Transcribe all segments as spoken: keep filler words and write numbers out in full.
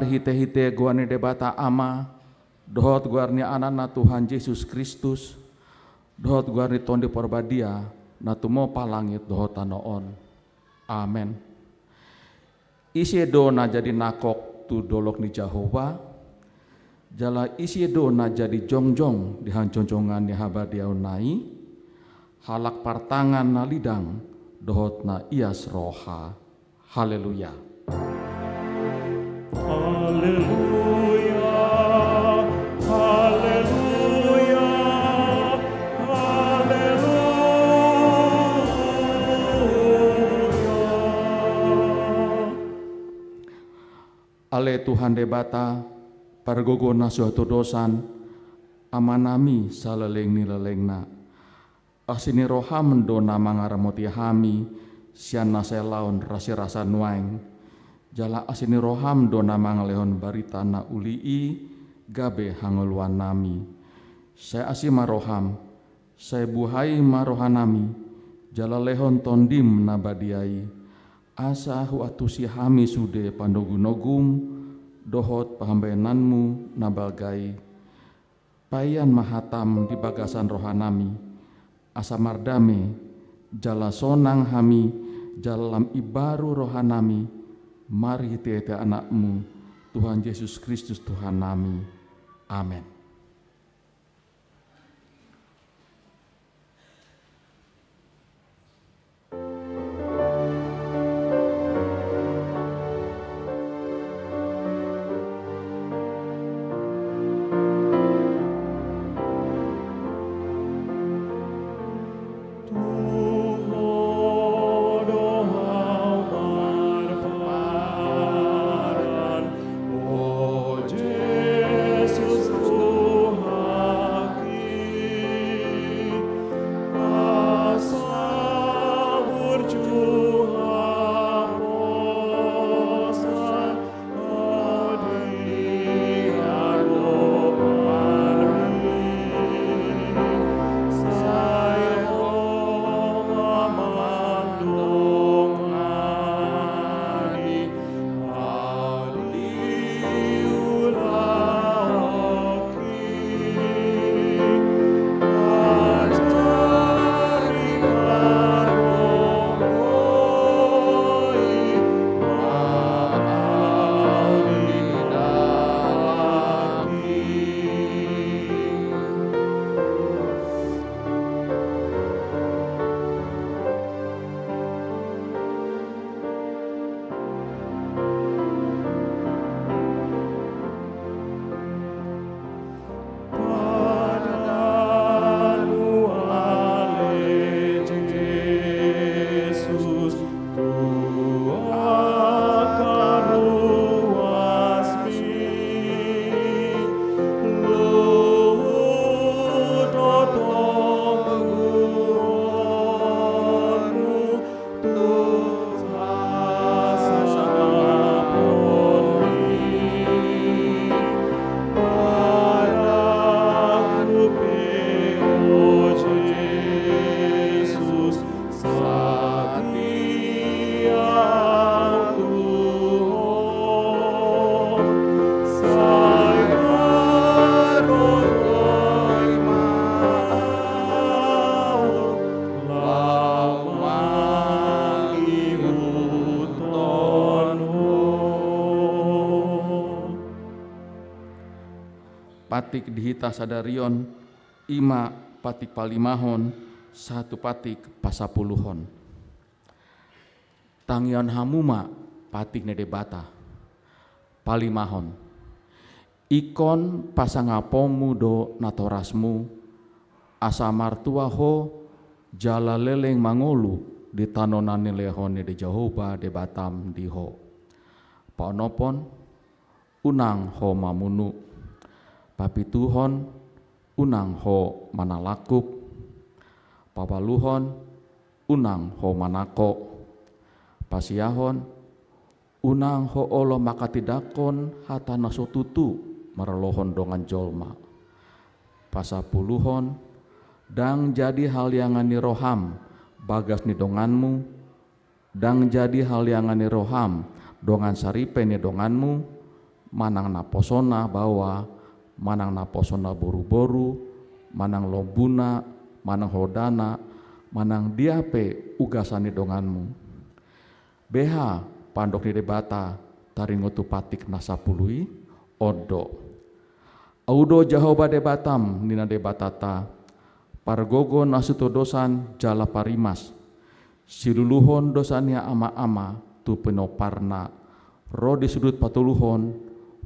Marhite-hite goar ni Debata Ama, dohot goar ni Anakna Tuhan Jesus Kristus, dohot goar ni Tondi Parbadia, na tumompa langit dohot tano on. Amen. Ise do na jadi nangkok tu dolok ni Jahowa? Jala ise do na jadi jongjong di hajongjongan ni habadiaonna i? Halak partangan na lidang dohot na ias roha. Haleluya. Haleluya, haleluya, haleluya. Ale Tuhan Debata, pargogo na so hatudosan, Amanami saleleng ni lelengna. Asi ni roham do na mangaramoti hami sian na sai laon rasirasa nuaeng. Jala asi ni roham do na mangalehon barita na uli i gabe hangoluannami. Sai asi ma roham, sai buhai ma rohanami, jala lehon Tondim na badia i, asa huantusi hami sude panogunogum dohot pambahenanmu na balga i. Paean ma hatam di bagasan rohanami, asa mardame, jala sonang hami, jala lam imbaru rohanami, marhitehite Anakmu, Tuhan Jesus Kristus Tuhannami. Amen. Patik di hita sadari on, i ma patik palimahon, sahat tu patik pasapuluhon. Tangihon hamu ma patik ni Debata. Palimahon. Ingkon pasangaponmu do natorasmu, asa martua ho jala leleng mangolu di tano na nilehon ni Jahowa Debatam di ho. Paonomhon, unang ho mamunu. Papituhon, unang ho manalangkup. Paualuhon, unang ho manangko. Pasiahon, unang ho olo manghatindanghon hata na so tutu maralohon dongan jolma. Pasapuluhon, ndang jadi haliangan ni roham bagas ni donganmu, ndang jadi haliangan ni roham dongan saripe ni donganmu, manang naposona baoa, manang naposona boruboru, manang lombuna, manang holdana, manang dia pe ugasan ni donganmu. Beha pandok ni Debata taringot tu patik na sapulu i? On do: Ahu do Jahowa Debatam, ninna Debatanta, pargogo na so tudosan jala parimas, siluluhon dosa ni amaama tu pinomparna, ro di sudut patoluhon,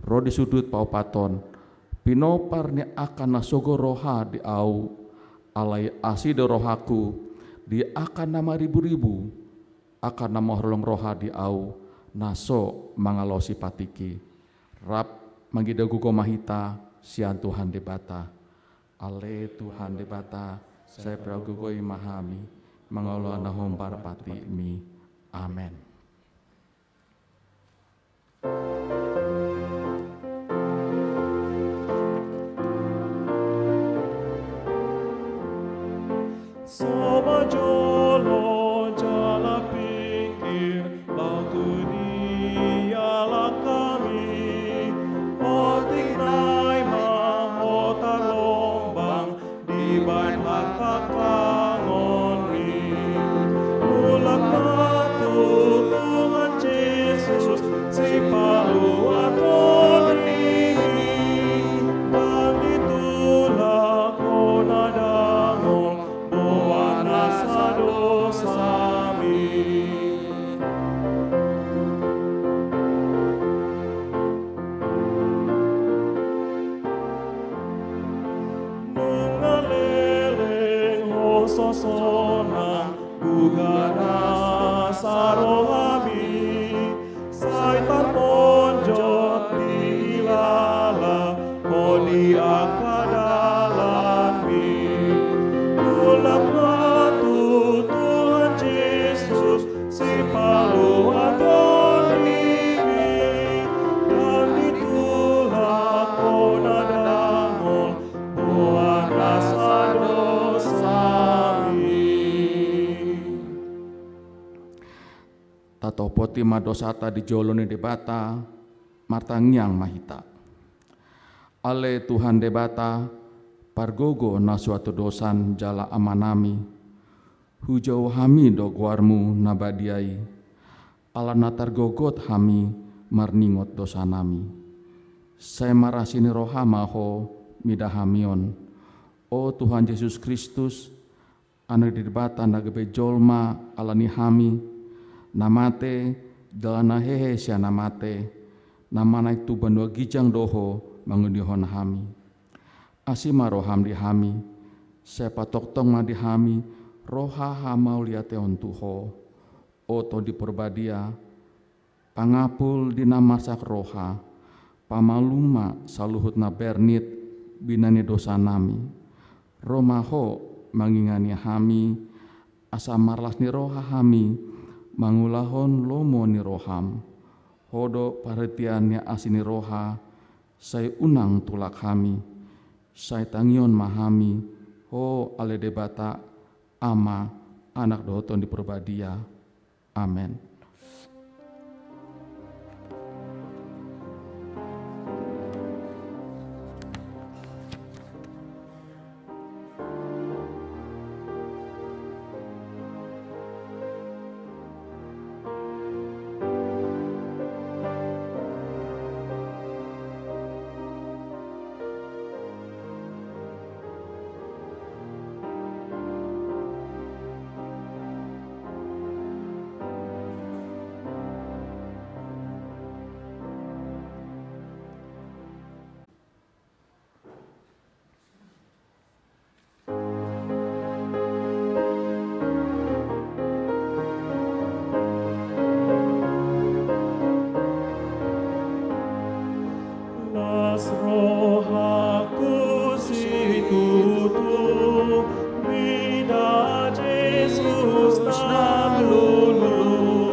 ro di sudut paopathon, pinompar ni angka na sogo roha di Ahu, alai asi do rohangku di angka na mariburibu, angka na marholong roha di Ahu, na so mangalaosi patik i. Rap mangido gogo ma hita sian Tuhan Debata. Ale Tuhan Debata, sai pargogoi ma hami mangalo na hombar patikmi. Amen. Soba jolo jala pingkir, laho tu dia langkami. Otik nai ma hot tarlombang dibahen hatangkangonni. Mulak ma tu Tuhan Jesus, sipaluaton nami, ndang ditulak hona dangol boan nasa dosami. Nunga leleng ho sosona, buga nasa rohami, sai tarponjot dihilala ho di angka dalanmi. Mulak ma tu Tuhan Jesus, sipaluaton nami, ndang ditulak hona dangol boan nasa dosami. Tatopoti ma dosata di jolo ni Debata, martangiang ma hita. Ale Tuhan Debata, pargogo na so tudosan jala amanami, hujou hami do goarmu na badia i, ala na targogot hami marningot dosanami. Sai marasi ni roha ma ho mida hami on, o Tuhan Jesus Kristus, Anak ni Debata na gabe jolma ala ni hami, na mate jala na hehe sian na mate, na manaek tu banua ginjang do ho mangulahon hami. Asi ma roham di hami, sai patongtong ma di hami roha hamauliateon tu ho. O Tondi Porbadia, pangapul di na marsak roha, pamalum ma saluhut na bernit bina ni dosanami. Ro ma ho mangingani hami, asa marlas ni roha hami mangulahon lomo ni roham. Ho do parhitean ni asi ni roha, sai unang tulak hami, sai tangihon ma hami ho ale Debata, Ama, Anak dohot Tondi Porbadia. Amen. Las rohangku situtu mida Jesus na lulu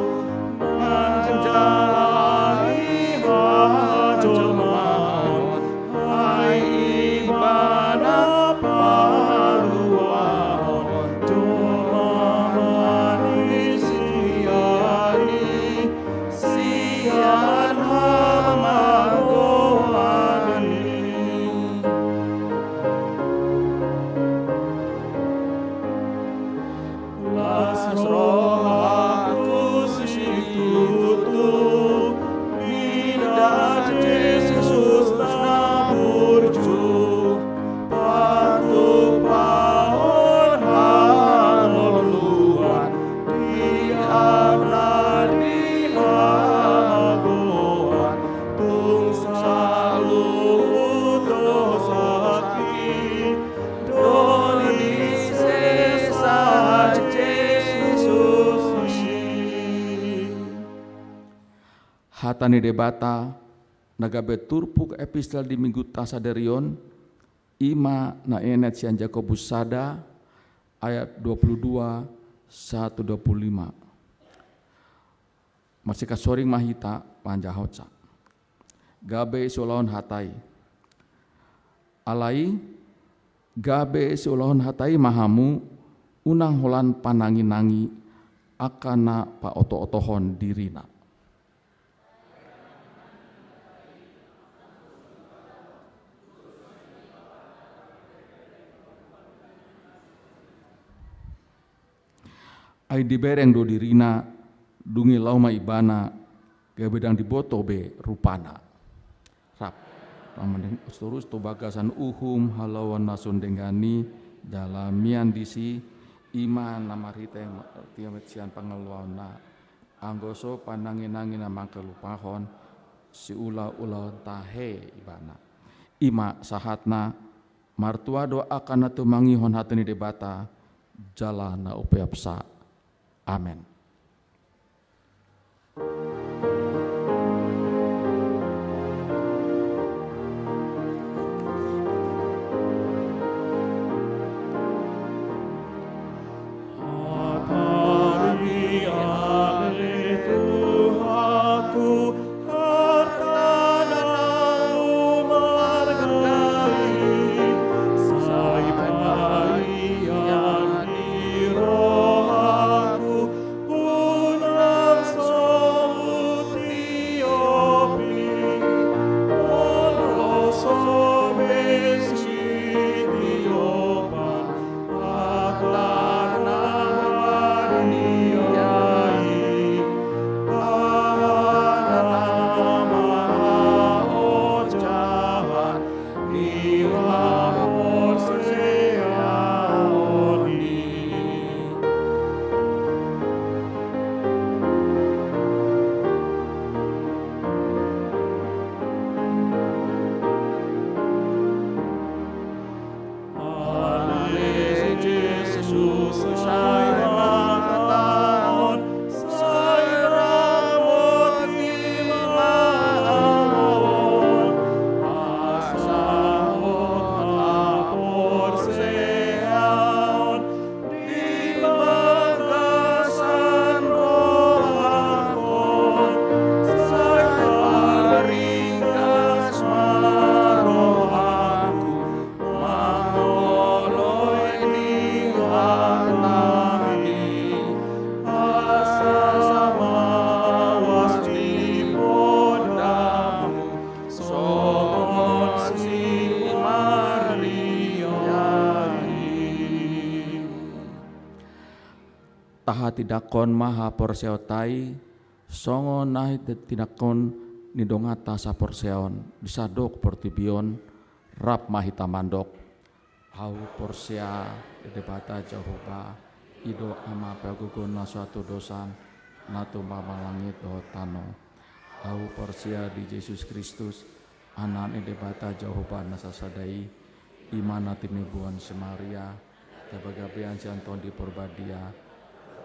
manjalani hajolmaon. Ai Ibana paluahon jolma manisia i sian hamagoan. ni Debata na gabe turpuk epistel di Minggunta sadari on, i ma na inenet sian Jakobus sada ayat dua puluh dua sahat tu dua puluh lima. Marsihasoring ma hita manjahahonsa. Gabe siulahon hata i. Alai, gabe siulahon hata i ma hamu, unang holan panangi-nangi angka na paoto-otohon dirina. Ai dibereng do dirina, dung i laho ma ibana, gabe ndang diboto be rupana. Rap. Pamanang torus tu bagasan uhum halaoan na so denggan i, jala mian disi, i ma na marhite ma-, tiamat sian pangalluaonna. Anggo so panangi-nangi na mangkalupahon, siula-ulaon tahe ibana. I ma sahatna, martua do angka na tumangihon hata ni Debata, jala na upeopsa. Amen. Tahatindangkon ma haporseaonta i, songon na hita tindangkon ni donganta saporseaon di sandok portibi on, rap ma hita mandok. Ahu porsea di Debata Jahowa, i do Ama pagogo na so hatudosan, na tumomba langit dohot tano. Ahu porsea di Jesus Kristus, Anak ni Debata Jahowa na sasada i, i ma na tinibuan si Maria, tapagabean sian Tondi Porbadia,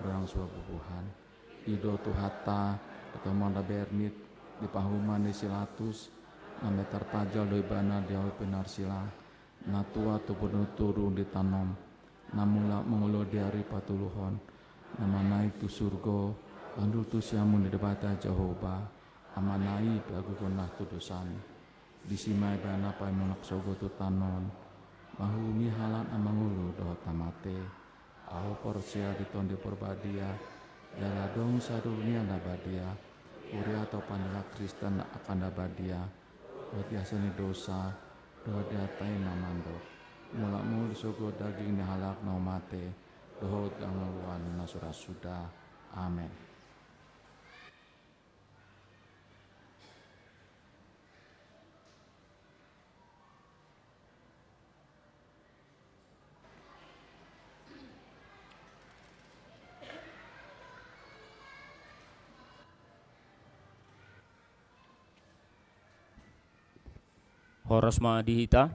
godang suang bubuhan. I do Tuhanta, dohot Amanta Bernit, di pahuman ni si Latus, na tarpajal do ibana di ahu pinarsila, na tua tubu ni toru di tano on, na mulak mangolu di ari patoluhon, na manaek tu surgo, mandok tu siamun ni Debata Jahowa, Amana i pagogo na hatudosan. Disi ma ibana paimon sogot tu tano on, manguhumi halak na mangolu dohot na mate. Ahu porsea di Tondi Porbadia, jala adong saluhutna na badia, huria tu pangula Kristen angka na badia, dohot di hasesaan ni dosa, dohot di hata i na mandok. Mulak mangolu di surgo daging ni halak na mate, dohot hangoluan na so ra suda. Amen. Horas ma di hita.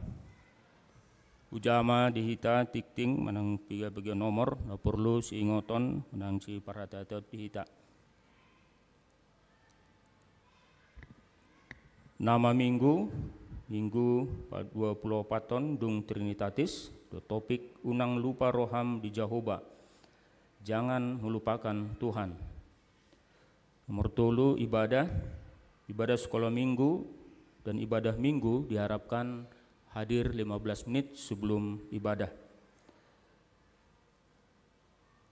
Hujaha ma di hita tingting manang piga-piga nomor na porlu siingoton manang siparhataon di hita. Nama minggu, minggu dua puluh opat on dung Trinitatis, do topik unang lupa roham di Jahowa, jangan melupakan Tuhan. Nomor tolu, ibadah. Ibadah sekolah minggu dan ibadah minggu diharapkan hadir lima belas menit sebelum ibadah.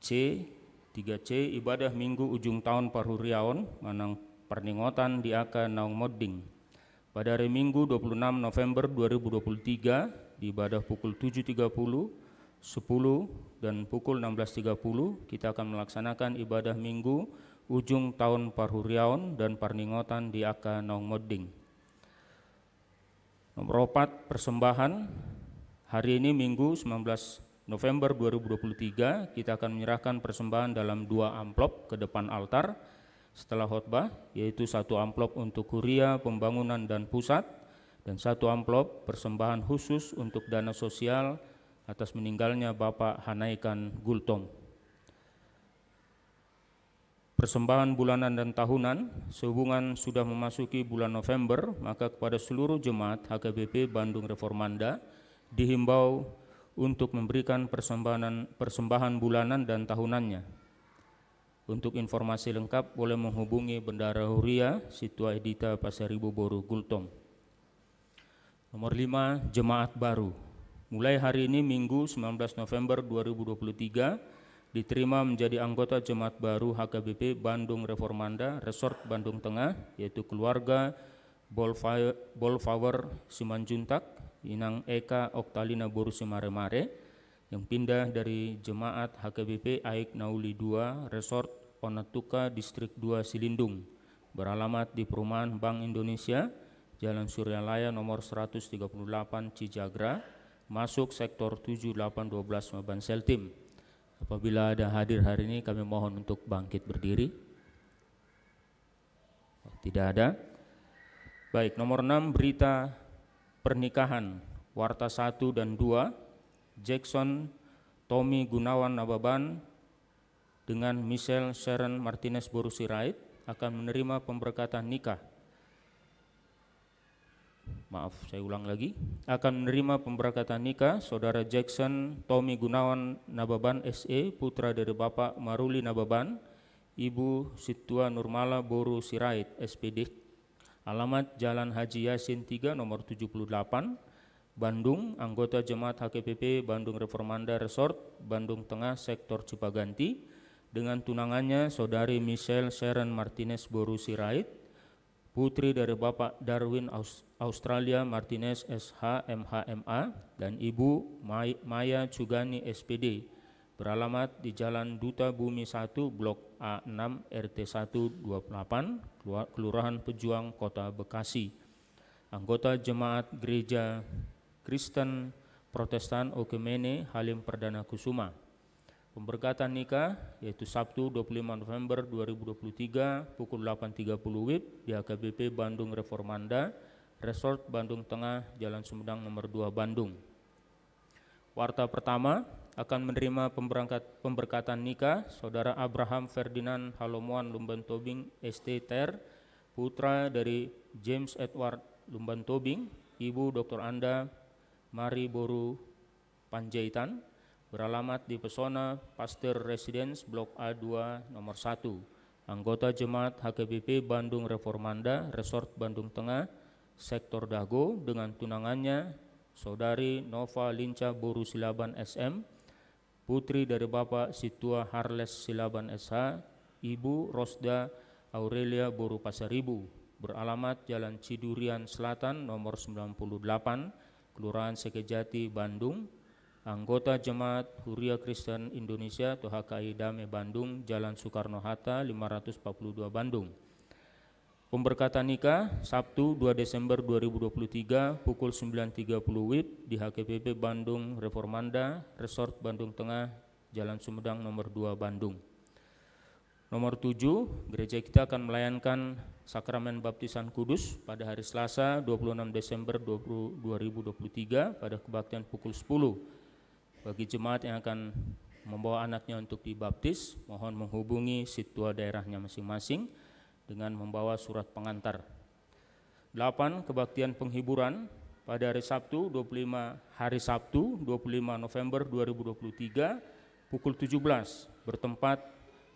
C, tiga C, ibadah minggu ujung taon parhuriaon manang parningotan di angka naung monding. Pada hari Minggu dua puluh enam November dua ribu dua puluh tiga, di ibadah pukul tujuh tiga puluh, sepuluh, dan pukul enam belas tiga puluh, kita akan melaksanakan ibadah Minggu ujung taon parhuriaon dan parningotan di angka naung monding. Nomor opat, persembahan. Hari ini, Minggu, sembilan belas November dua ribu dua puluh tiga, kita akan menyerahkan persembahan dalam dua amplop ke depan altar setelah khotbah, yaitu satu amplop untuk Huria, Pembangunan, dan Pusat, dan satu amplop persembahan khusus untuk dana sosial atas meninggalnya Bapak Hanaikan Gultom. Persembahan bulanan dan tahunan. Sehubungan sudah memasuki bulan November, maka kepada seluruh jemaat H K B P Bandung Reformanda dihimbau untuk memberikan persembahan, persembahan bulanan dan tahunannya. Untuk informasi lengkap, boleh menghubungi Bendahara Huria, Sintua Edita Pasaribu boru Gultom. Nomor lima, jemaat baru. Mulai hari ini, Minggu, sembilan belas November dua ribu dua puluh tiga, diterima menjadi anggota jemaat baru H K B P Bandung Reformanda, Resort Bandung Tengah, yaitu keluarga Bolfa-, Bolfauer Simanjuntak, Inang Eka Oktalina boru Simaremare, yang pindah dari jemaat H K B P Aik Nauli dua, Resort Onatukka, Distrik dua Silindung, beralamat di perumahan Bank Indonesia, Jalan Suryalaya nomor seratus tiga puluh delapan Cijagra, masuk sektor tujuh delapan dua belas Maban Seltim. Apabila ada hadir hari ini, kami mohon untuk bangkit berdiri. Tidak ada. Baik, nomor enam, berita pernikahan. Warta satu dan dua, Jackson Tommy Gunawan Nababan dengan Michelle Sharon Martinez boru Sirait akan menerima pemberkatan nikah. Maaf, saya ulang lagi. Akan menerima pemberkatan nikah Saudara Jackson Tommy Gunawan Nababan, S E, putra dari Bapak Maruli Nababan, Ibu Sintua Nurmala boru Sirait, S P D. Alamat Jalan Haji Yasin tiga, nomor tujuh puluh delapan, Bandung, anggota jemaat H K B P Bandung Reformanda Resort, Bandung Tengah, Sektor Cipaganti, dengan tunangannya Saudari Michelle Sharon Martinez boru Sirait, putri dari Bapak Darwin Aus-, Australia Martinez, S H, M H, M A, dan Ibu Mai-, Maya Cugani, S P D, beralamat di Jalan Duta Bumi satu, Blok A enam, R T satu dua delapan, Kelua-, Kelurahan Pejuang, Kota Bekasi. Anggota Jemaat Gereja Kristen Protestan Oekumene Halim Perdana Kusuma. Pemberkatan nikah, yaitu Sabtu, dua puluh lima November dua ribu dua puluh tiga, pukul delapan tiga puluh W I B, di H K B P Bandung Reformanda, Resort Bandung Tengah, Jalan Sumedang nomor dua, Bandung. Warta pertama, akan menerima pemberangkat-, pemberkatan nikah Saudara Abraham Ferdinand Halomoan Lumban Tobing, S T, Ter, putra dari James Edward Lumban Tobing, Ibu Doktor Anda Mari boru Panjaitan, beralamat di Pesona Pasteur Residence, Blok A dua, nomor satu. Anggota Jemaat H K B P Bandung Reformanda, Resort Bandung Tengah, Sektor Dago, dengan tunangannya, Saudari Nova Linca boru Silaban, S M, putri dari Bapak Sintua Harles Silaban, S H, Ibu Rosda Aurelia boru Pasaribu, beralamat Jalan Cidurian Selatan nomor sembilan puluh delapan, Kelurahan Sekejati, Bandung, anggota Jemaat Huria Kristen Indonesia atau H K I Dame, Bandung, Jalan Soekarno-Hatta lima ratus empat puluh dua, Bandung. Pemberkatan nikah, Sabtu, dua Desember dua ribu dua puluh tiga, pukul sembilan tiga puluh W I B, di H K B P Bandung Reformanda, Resort Bandung Tengah, Jalan Sumedang nomor dua, Bandung. Nomor tujuh, gereja kita akan melayankan sakramen baptisan kudus pada hari Selasa, dua puluh enam Desember dua puluh, dua ribu dua puluh tiga, pada kebaktian pukul sepuluh. Bagi jemaat yang akan membawa anaknya untuk dibaptis, mohon menghubungi sintua daerahnya masing-masing dengan membawa surat pengantar. Delapan, kebaktian penghiburan pada hari Sabtu, dua puluh lima, hari Sabtu, dua puluh lima November dua ribu dua puluh tiga, pukul tujuh belas, bertempat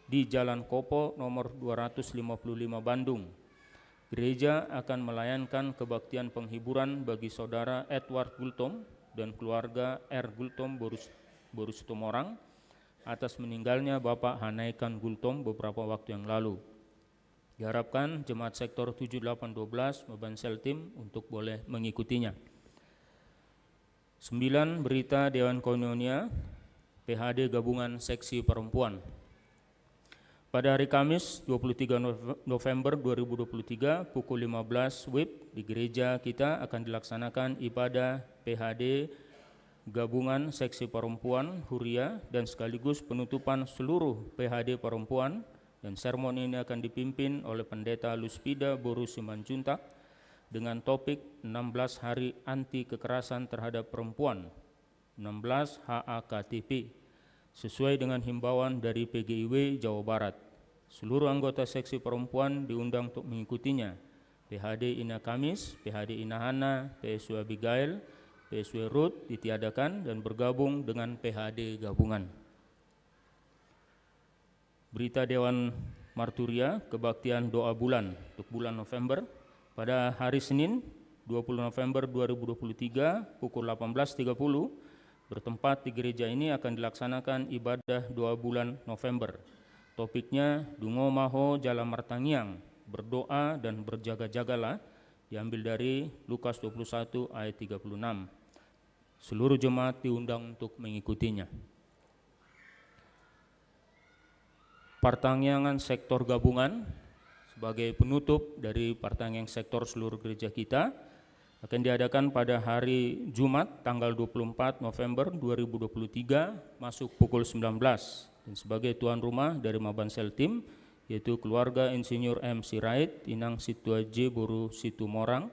di Jalan Kopo nomor dua ratus lima puluh lima, Bandung. Gereja akan melayankan kebaktian penghiburan bagi Saudara Edward Gultom dan keluarga R Gultom, Boru, Boru Situmorang, atas meninggalnya Bapak Hanaikan Gultom beberapa waktu yang lalu. Diharapkan jemaat sektor tujuh delapan dua belas Mabansel Tim untuk boleh mengikutinya. Sembilan, berita Dewan Koinonia P H D Gabungan Seksi Perempuan. Pada hari Kamis, dua puluh tiga Nove-, November dua ribu dua puluh tiga, pukul lima belas W I B, di gereja kita akan dilaksanakan ibadah P H D Gabungan Seksi Perempuan Huria dan sekaligus penutupan seluruh P H D perempuan, dan sermon ini akan dipimpin oleh Pendeta Luspida Boru Simanjuntak dengan topik enam belas Hari Anti Kekerasan Terhadap Perempuan, enam belas H A K T P, sesuai dengan himbauan dari P G I W Jawa Barat. Seluruh anggota seksi perempuan diundang untuk mengikutinya. P H D Ina Kamis, P H D Ina Hana, P S W Abigail, P S W Ruth ditiadakan dan bergabung dengan P H D gabungan. Berita Dewan Marturia, kebaktian doa bulan untuk bulan November. Pada hari Senin, dua puluh November dua ribu dua puluh tiga, pukul delapan belas tiga puluh, bertempat di gereja ini akan dilaksanakan ibadah doa bulan November. Topiknya, Dungo ma ho jala martangiang, berdoa dan berjaga-jagalah, diambil dari Lukas dua puluh satu ayat tiga puluh enam. Seluruh jemaat diundang untuk mengikutinya. Partangiangan sektor gabungan sebagai penutup dari partangiangan sektor seluruh gereja kita akan diadakan pada hari Jumat tanggal dua puluh empat November dua ribu dua puluh tiga, masuk pukul sembilan belas. Dan sebagai tuan rumah dari Mabansel Tim, yaitu keluarga Insinyur M Sirait, Inang Situa J Boru Situmorang,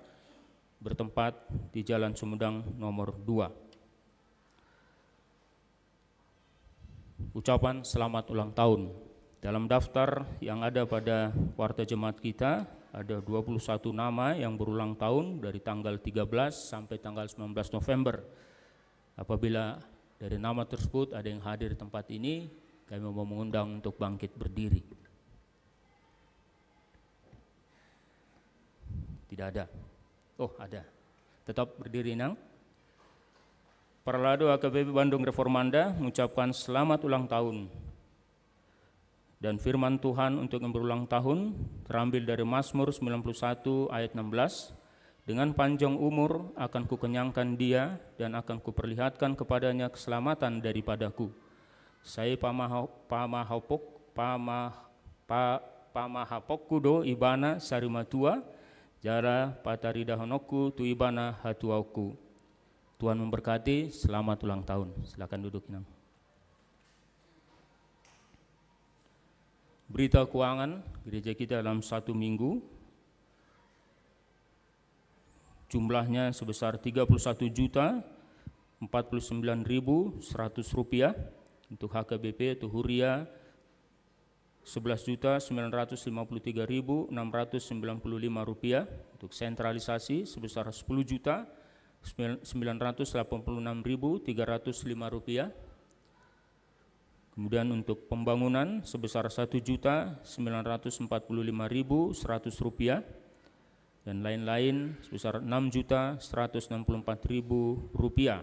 bertempat di Jalan Sumedang nomor dua. Ucapan selamat ulang tahun. Dalam daftar yang ada pada warta jemaat kita, ada dua puluh satu nama yang berulang tahun dari tanggal tiga belas sampai tanggal sembilan belas November. Apabila dari nama tersebut ada yang hadir di tempat ini, kami mau mengundang untuk bangkit berdiri. Tidak ada. Oh, ada. Tetap berdiri, Nang. Paralado H K B P Bandung Reformanda mengucapkan selamat ulang tahun. Dan firman Tuhan untuk yang berulang tahun terambil dari Mazmur sembilan puluh satu ayat enam belas, "Dengan panjang umur akan kukenyangkan dia, dan akan kuperlihatkan kepadanya keselamatan daripadaku. Sai pamaho-, pamahopok-, pamah-, pa-, pamahapokku do ibana sari matua, jala pataridahononku tu ibana hatuaonku." Tuhan memberkati, selamat ulang tahun. Silakan duduk, Inang. Berita keuangan gereja kita dalam satu minggu, jumlahnya sebesar tiga puluh satu juta empat puluh sembilan ribu seratus rupiah. Untuk H K B P atau Huria, sebelas juta sembilan ratus lima puluh tiga ribu enam ratus sembilan puluh lima rupiah. Untuk sentralisasi sebesar sepuluh juta sembilan ratus delapan puluh enam ribu tiga ratus lima rupiah. Kemudian untuk pembangunan sebesar satu juta sembilan ratus empat puluh lima ribu seratus rupiah, dan lain-lain sebesar enam juta seratus enam puluh empat ribu rupiah.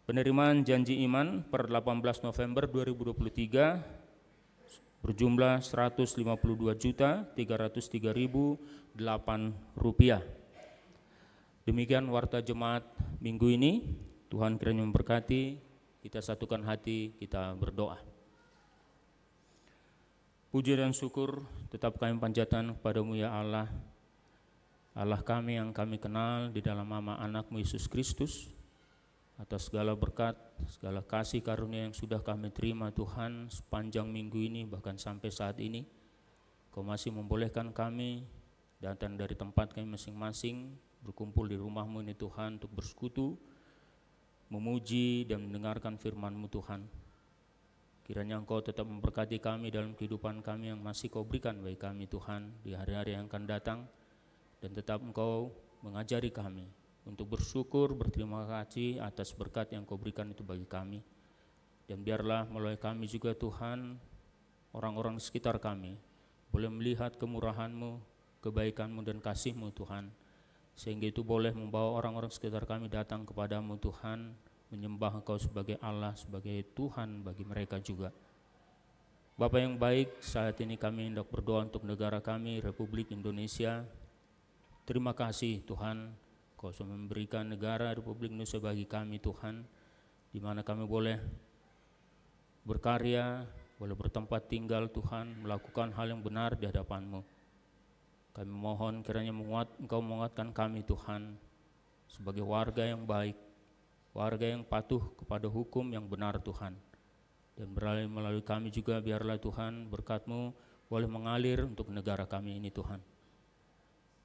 Penerimaan janji iman per delapan belas November dua ribu dua puluh tiga berjumlah seratus lima puluh dua juta tiga ratus tiga ribu delapan rupiah. Demikian warta jemaat minggu ini. Tuhan kiranya memberkati. Kita satukan hati, kita berdoa. Puji dan syukur tetap kami panjatkan kepada-Mu, ya Allah. Allah kami yang kami kenal di dalam nama Anak-Mu, Yesus Kristus, atas segala berkat, segala kasih karunia yang sudah kami terima, Tuhan, sepanjang minggu ini, bahkan sampai saat ini. Kau masih membolehkan kami datang dari tempat kami masing-masing, berkumpul di rumah-Mu ini, Tuhan, untuk bersekutu, memuji, dan mendengarkan firman-Mu, Tuhan. Kiranya Engkau tetap memberkati kami dalam kehidupan kami yang masih Kau berikan bagi kami, Tuhan, di hari-hari yang akan datang. Dan tetap Engkau mengajari kami untuk bersyukur, berterima kasih atas berkat yang Engkau berikan itu bagi kami. Dan biarlah melalui kami juga, Tuhan, orang-orang sekitar kami boleh melihat kemurahan-Mu, kebaikan-Mu, dan kasih-Mu, Tuhan. Sehingga itu boleh membawa orang-orang sekitar kami datang kepada-Mu, Tuhan, menyembah Engkau sebagai Allah, sebagai Tuhan bagi mereka juga. Bapa yang baik, saat ini kami hendak berdoa untuk negara kami, Republik Indonesia. Terima kasih, Tuhan, Kau sudah memberikan negara Republik Indonesia bagi kami, Tuhan, di mana kami boleh berkarya, boleh bertempat tinggal, Tuhan, melakukan hal yang benar di hadapan-Mu. Kami mohon kiranya menguat, Engkau menguatkan kami, Tuhan, sebagai warga yang baik, warga yang patuh kepada hukum yang benar, Tuhan. Dan melalui, melalui kami juga, biarlah, Tuhan, berkat-Mu boleh mengalir untuk negara kami ini, Tuhan.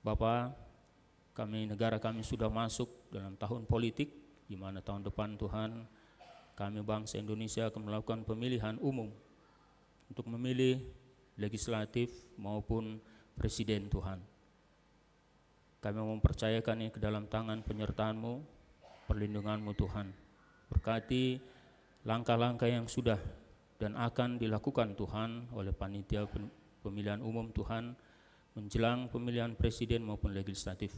Bapa, kami, negara kami sudah masuk dalam tahun politik, di mana tahun depan, Tuhan, kami, bangsa Indonesia, akan melakukan pemilihan umum untuk memilih legislatif maupun presiden, Tuhan. Kami mempercayakan ini ke dalam tangan penyertaan-Mu, perlindungan-Mu, Tuhan. Berkati langkah-langkah yang sudah dan akan dilakukan, Tuhan, oleh panitia pen-, pemilihan umum, Tuhan, menjelang pemilihan presiden maupun legislatif.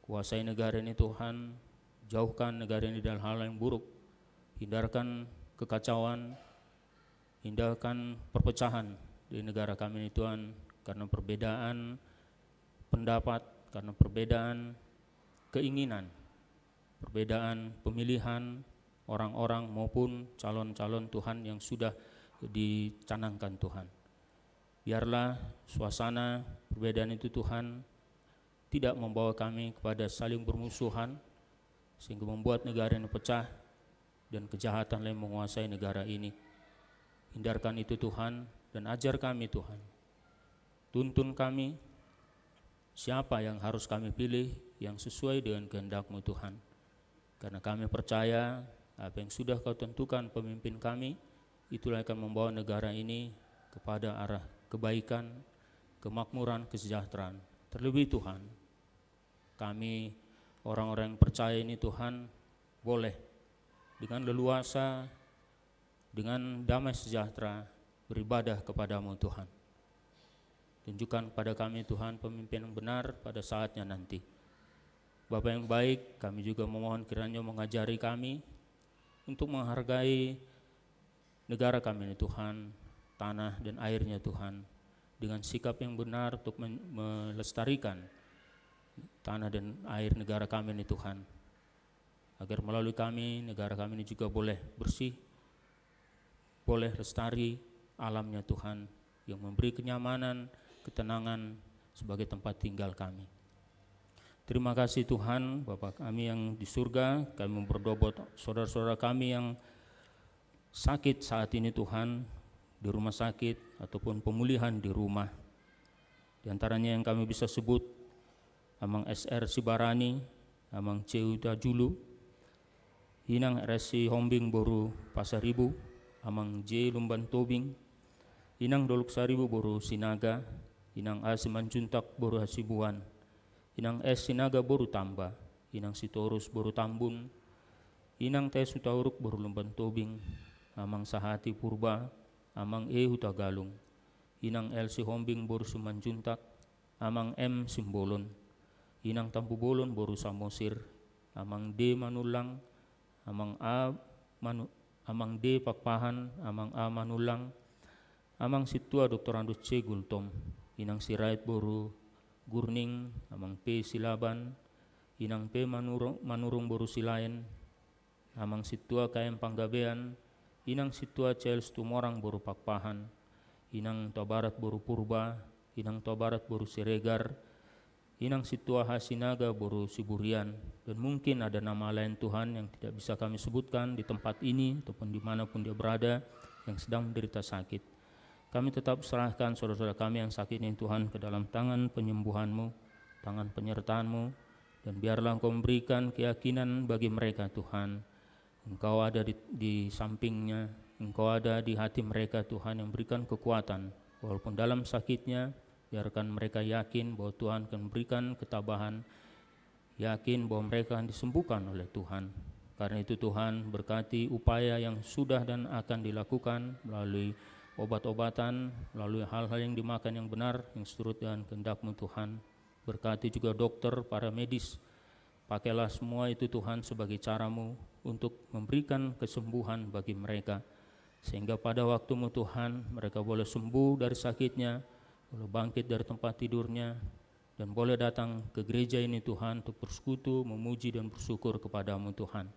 Kuasai negara ini, Tuhan, jauhkan negara ini dari hal yang buruk. Hindarkan kekacauan, hindarkan perpecahan di negara kami ini, Tuhan, karena perbedaan pendapat, karena perbedaan keinginan, perbedaan pemilihan orang-orang maupun calon-calon, Tuhan, yang sudah dicanangkan, Tuhan. Biarlah suasana perbedaan itu, Tuhan, tidak membawa kami kepada saling bermusuhan, sehingga membuat negara ini pecah dan kejahatan lain menguasai negara ini. Hindarkan itu, Tuhan, dan ajar kami, Tuhan. Tuntun kami, siapa yang harus kami pilih yang sesuai dengan kehendak-Mu, Tuhan. Karena kami percaya, apa yang sudah Kau tentukan pemimpin kami, itulah yang akan membawa negara ini kepada arah kebaikan, kemakmuran, kesejahteraan. Terlebih, Tuhan, kami, orang-orang yang percaya ini, Tuhan, boleh dengan leluasa, dengan damai sejahtera beribadah kepada-Mu, Tuhan. Tunjukkan kepada kami, Tuhan, pemimpin yang benar pada saatnya nanti. Bapa yang baik, kami juga memohon kiranya mengajari kami untuk menghargai negara kami ini, Tuhan, tanah dan airnya, Tuhan, dengan sikap yang benar untuk men-, melestarikan tanah dan air negara kami ini, Tuhan. Agar melalui kami, negara kami ini juga boleh bersih, boleh lestari alamnya, Tuhan, yang memberi kenyamanan, ketenangan sebagai tempat tinggal kami. Terima kasih, Tuhan, Bapa kami yang di surga. Kami mau berdoa buat saudara-saudara kami yang sakit saat ini, Tuhan, di rumah sakit ataupun pemulihan di rumah. Di antaranya yang kami bisa sebut, Amang S R Sibarani, Amang C Hutajulu, Inang R S Sihombing boru Pasaribu, Amang J Lumban Tobing, Inang Dolok Saribu boru Sinaga, Inang A Simanjuntak boru Hasibuan, Inang S Sinaga boru Tamba, Inang Sitorus boru Tambun, Inang T Sutauruk boru Lumban Tobing, Amang Sahati Purba, Amang E Hutagalung, Inang L Sihombing boru Simanjuntak, Amang M Simbolon, Inang Tampubolon boru Samosir, Amang D Manullang, Amang A Manu-, Amang D Pakpahan, Amang A Manullang, Amang Sintua Doktor Andus C Gultom, Inang Sirait boru Gurning, Amang P Silaban, Inang P Manurung, Manurung boru Silaen, Amang Sintua K M Panggabean, Inang Sintua Charles Tumorang boru Pakpahan, Inang Tabarat boru Purba, Inang Tabarat boru Siregar, Inang Sintua H Sinaga boru Siburian, dan mungkin ada nama lain, Tuhan, yang tidak bisa kami sebutkan di tempat ini ataupun dimanapun dia berada yang sedang menderita sakit. Kami tetap serahkan saudara-saudara kami yang sakit ini, Tuhan, ke dalam tangan penyembuhan-Mu, tangan penyertaan-Mu, dan biarlah Engkau memberikan keyakinan bagi mereka, Tuhan. Engkau ada di, di sampingnya, Engkau ada di hati mereka, Tuhan, yang berikan kekuatan, walaupun dalam sakitnya, Biarkan mereka yakin bahwa Tuhan akan memberikan ketabahan, yakin bahwa mereka akan disembuhkan oleh Tuhan. Karena itu, Tuhan, berkati upaya yang sudah dan akan dilakukan melalui obat-obatan, melalui hal-hal yang dimakan yang benar, yang seturut dengan kehendak-Mu, Tuhan. Berkati juga dokter, para medis. Pakailah semua itu, Tuhan, sebagai cara-Mu untuk memberikan kesembuhan bagi mereka. Sehingga pada waktu-Mu, Tuhan, mereka boleh sembuh dari sakitnya, boleh bangkit dari tempat tidurnya, dan boleh datang ke gereja ini, Tuhan, untuk bersekutu, memuji, dan bersyukur kepada-Mu, Tuhan.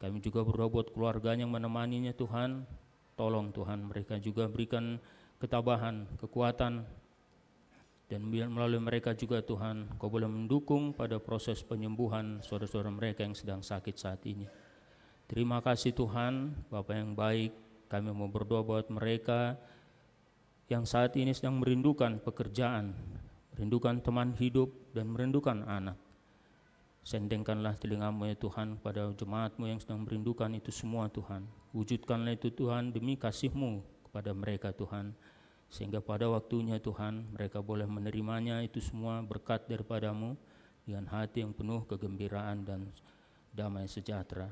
Kami juga berdoa buat keluarganya yang menemaninya, Tuhan. Tolong, Tuhan, mereka juga berikan ketabahan, kekuatan, dan biar melalui mereka juga, Tuhan, Kau boleh mendukung pada proses penyembuhan saudara-saudara mereka yang sedang sakit saat ini. Terima kasih, Tuhan, Bapa yang baik. Kami mau berdoa buat mereka yang saat ini sedang merindukan pekerjaan, merindukan teman hidup, dan merindukan anak. Sendengkanlah telinga-Mu, ya Tuhan, kepada jemaat-Mu yang sedang merindukan itu semua, Tuhan. Wujudkanlah itu, Tuhan, demi kasih-Mu kepada mereka, Tuhan. Sehingga pada waktunya, Tuhan, mereka boleh menerimanya itu semua berkat daripada-Mu dengan hati yang penuh kegembiraan dan damai sejahtera.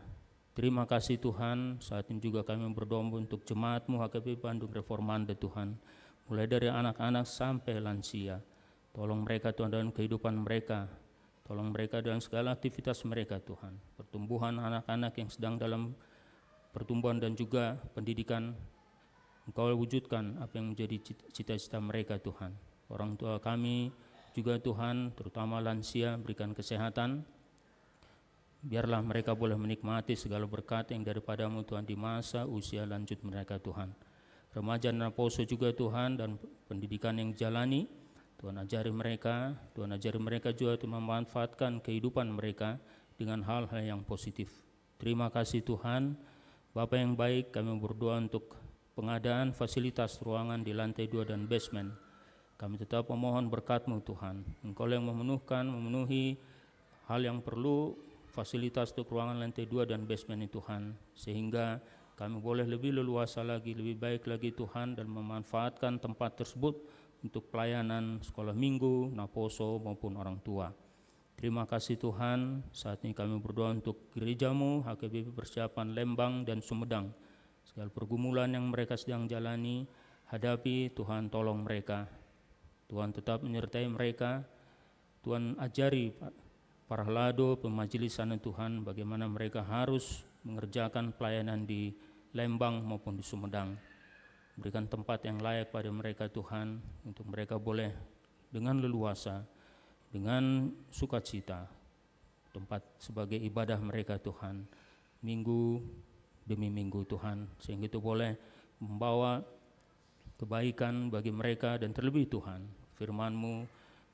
Terima kasih, Tuhan, saat ini juga kami berdoa untuk jemaat-Mu H K B P Bandung Reformanda, Tuhan. Mulai dari anak-anak sampai lansia. Tolong mereka, Tuhan, dalam kehidupan mereka. Tolong mereka dalam segala aktivitas mereka, Tuhan. Pertumbuhan anak-anak yang sedang dalam pertumbuhan dan juga pendidikan, Engkau wujudkan apa yang menjadi cit-, cita-cita mereka, Tuhan. Orang tua kami juga, Tuhan, terutama lansia, berikan kesehatan. Biarlah mereka boleh menikmati segala berkat yang daripada-Mu, Tuhan, di masa usia lanjut mereka, Tuhan. Remaja naposo juga, Tuhan, dan pendidikan yang dijalani, Tuhan, ajari mereka, Tuhan, ajari mereka juga untuk memanfaatkan kehidupan mereka dengan hal-hal yang positif. Terima kasih, Tuhan. Bapa yang baik, kami berdoa untuk pengadaan fasilitas ruangan di lantai dua dan basement. Kami tetap memohon berkat-Mu, Tuhan. Engkau yang memenuhkan, memenuhi hal yang perlu, fasilitas untuk ruangan lantai dua dan basement ini, Tuhan. Sehingga kami boleh lebih leluasa lagi, lebih baik lagi, Tuhan, dan memanfaatkan tempat tersebut untuk pelayanan sekolah minggu, naposo, maupun orang tua. Terima kasih, Tuhan, saat ini kami berdoa untuk gereja-Mu, H K B P Persiapan Lembang dan Sumedang. Segala pergumulan yang mereka sedang jalani, hadapi, Tuhan, tolong mereka. Tuhan tetap menyertai mereka. Tuhan, ajari pa-, para halado, pemajelisan, Tuhan, bagaimana mereka harus mengerjakan pelayanan di Lembang maupun di Sumedang. Berikan tempat yang layak pada mereka, Tuhan, untuk mereka boleh dengan leluasa, dengan sukacita, tempat sebagai ibadah mereka, Tuhan, minggu demi minggu, Tuhan, sehingga itu boleh membawa kebaikan bagi mereka, dan terlebih, Tuhan, firman-Mu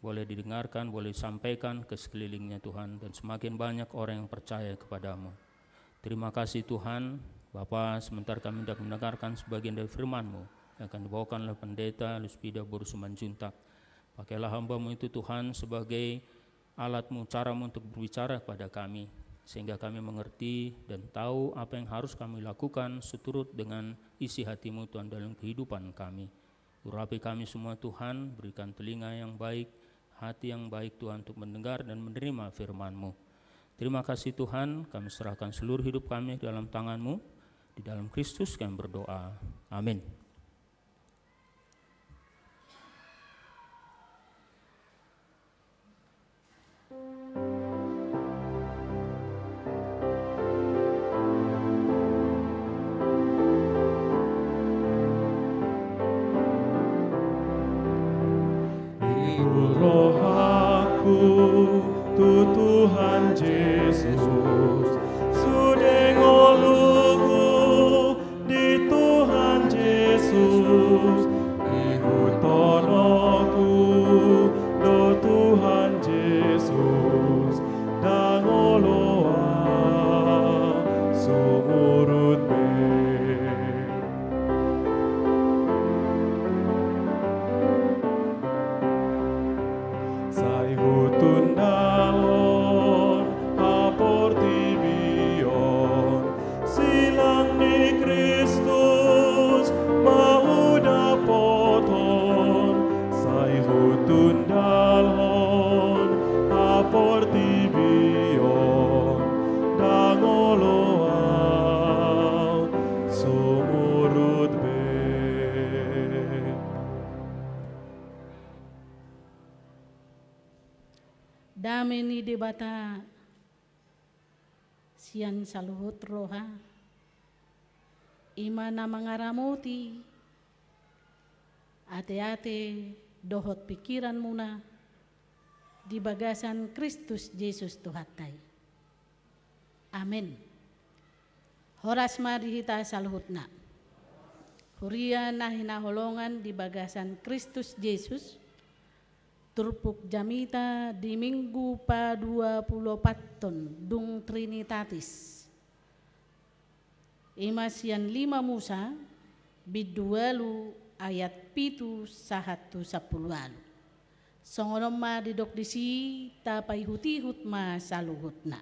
boleh didengarkan, boleh disampaikan ke sekelilingnya, Tuhan, dan semakin banyak orang yang percaya kepada-Mu. Terima kasih, Tuhan. Bapa, sementara kami hendak mendengarkan sebagian dari firman-Mu yang akan dibawakan oleh Pendeta Luspida boru Simanjuntak. Pakailah hamba-Mu itu, Tuhan, sebagai alat-Mu, cara-Mu untuk berbicara kepada kami, sehingga kami mengerti dan tahu apa yang harus kami lakukan seturut dengan isi hati-Mu, Tuhan, dalam kehidupan kami. Urapi kami semua, Tuhan, berikan telinga yang baik, hati yang baik, Tuhan, untuk mendengar dan menerima firman-Mu. Terima kasih, Tuhan, kami serahkan seluruh hidup kami ke dalam tangan-Mu. Di dalam Kristus kami berdoa. Amin. Ingkur rohangku tu Tuhan Jesus, sude ngoluku di Tuhan Jesus, ihut tondongku do Tuhan Jesus, ndang olo au sumurut be. Sai hutundalhon haporti Debata sian saluhut roha, i ma na mangaramoti ateate dohot pingkiranmuna di bagasan Kristus Jesus Tuhanta i. Amen. Horas ma di hita saluhutna. Huria na hinaholongan di bagasan Kristus Jesus, turpuk jamita di Minggu paduapuluopathon dung Trinitatis. I ma sian lima Musa, bindu ualu ayat pitu sahat tu sampulu ualu. Songon on ma didok disi, tapaihutihut ma saluhutna.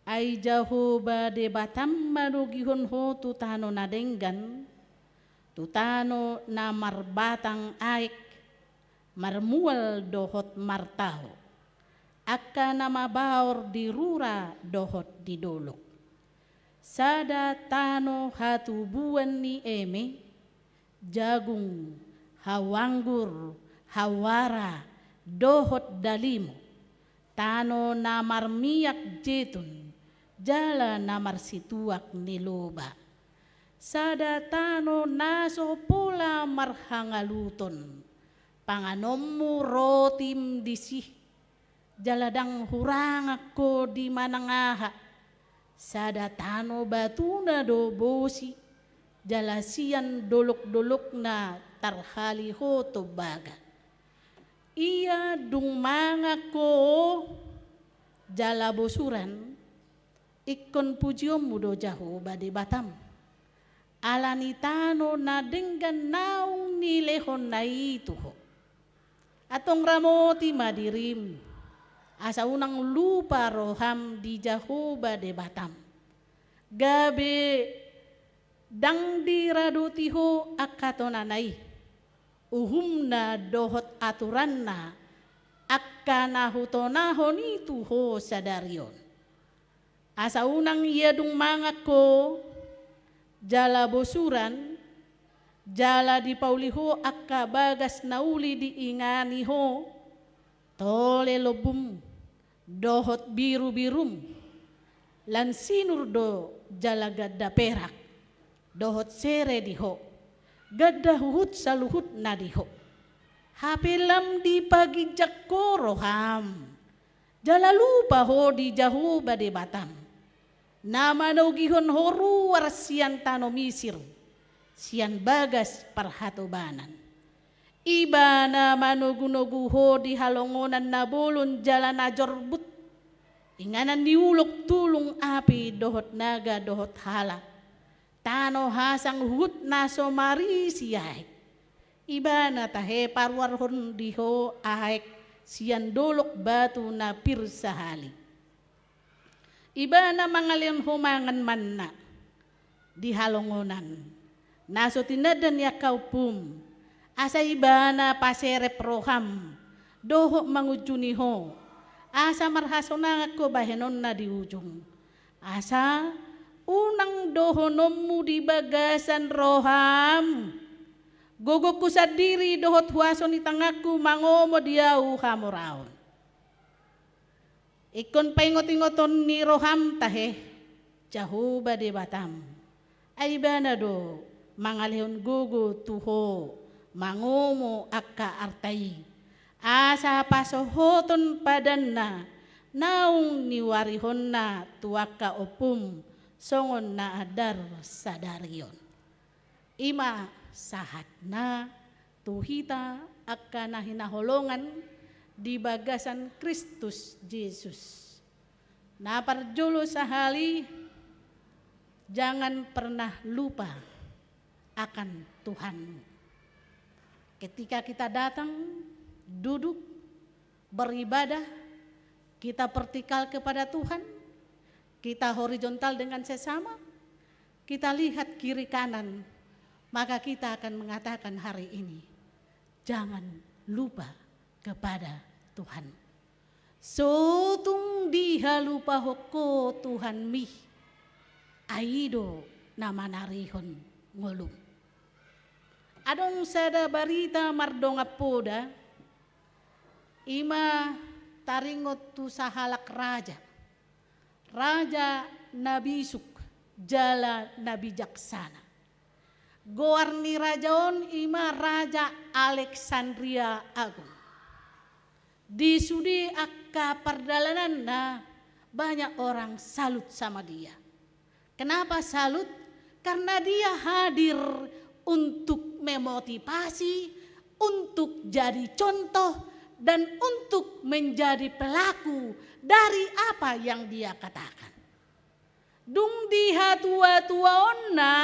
Ai Jahowa Debatam manogihon ho tu tano na denggan, tu tano na marbatang aek, marmual dohot martaho, angka na mabaor di rura dohot di dolok. Sada tano hatubuan ni eme, jagung, hau anggur, hau ara, dohot dalimu, tano na marmiak jetun, jala na marsituak ni loba. Sada tano na so pola marhangaluton, panganonmu rotim disi, jala ndang hurangan ho di manang aha. Sada tano batuna do bosi, jala sian dolokdolokna tarhali ho tombaga. Ia dung mangan ho jala bosuran, ingkon pujionmu do Jahowa Debatam, ala ni tano na denggan naung nilehonna i tu ho. Antong ramoti ma dirim, asa unang lupa roham di Jahowa Debatam, gabe ndang diradoti ho angka tonana i, uhumna dohot aturanna, angka na hutonahon i tu ho sadari on. Asa unang ia dung mangan ho jala bosuran, jala dipauli ho angka bagas na uli diingani ho, tole lombum, dohot birubirum, lan sinur do jala ganda perak, dohot sere di ho, ganda huhut saluhutna di ho. Hape lam dipaginjang ho roham, jala lupa ho di Jahowa Debatam, na manogihon ho ruar sian tano Misir, sian bagas parhatobanan. Ibana manogunogu ho di halongonan na bolon jala na jorbut, inganan ni ulok, tulung, api dohot naga dohot hala, tano hasang huhut na so marisi aek. Ibana tahe paruarhon di ho aek sian dolok batu na pir sahali. Ibana mangalehon ho mangan manna di halongonan, na so tinanda ni angka ompum, asa ibana paserep roham dohot mangunjuni ho, asa marhasonangan ho bahenonna di ujung. Asa unang dohononmu di bagasan roham, gogongku sandiri dohot huaso ni tanganku mangomo di ahu hamoraon. Ingkon paingotingoton ni roham tahe Jahowa Debatam. Ai ibana do mangalehon gogo tu ho mangomo angka arta i, asa pasohoton padanna naung niuarihonna tu angka ompum songon na andar sadari on. I ma sahatna tu hita angka na hinaholongan di bagasan Kristus Jesus. Na parjolo sahali, jangan pernah lupa akan Tuhanmu. Ketika kita datang, duduk, beribadah, kita vertikal kepada Tuhan, kita horizontal dengan sesama, kita lihat kiri kanan, maka kita akan mengatakan hari ini, jangan lupa kepada Tuhan. So tung dihalupahon ho Tuhanmi, ai i do na manarihon ngolum. Adong sada barita mardongan poda, i ma Taringot tu sahalak raja, raja na bisuk jala na bijaksana. Goar ni raja on i ma Raja Alexandria Agung. Di sude angka pardalananna, banyak orang salut sama dia. Kenapa salut? Karena dia hadir untuk memotivasi, untuk jadi contoh, dan untuk menjadi pelaku dari apa yang dia katakan. Dung di hatuatuaonna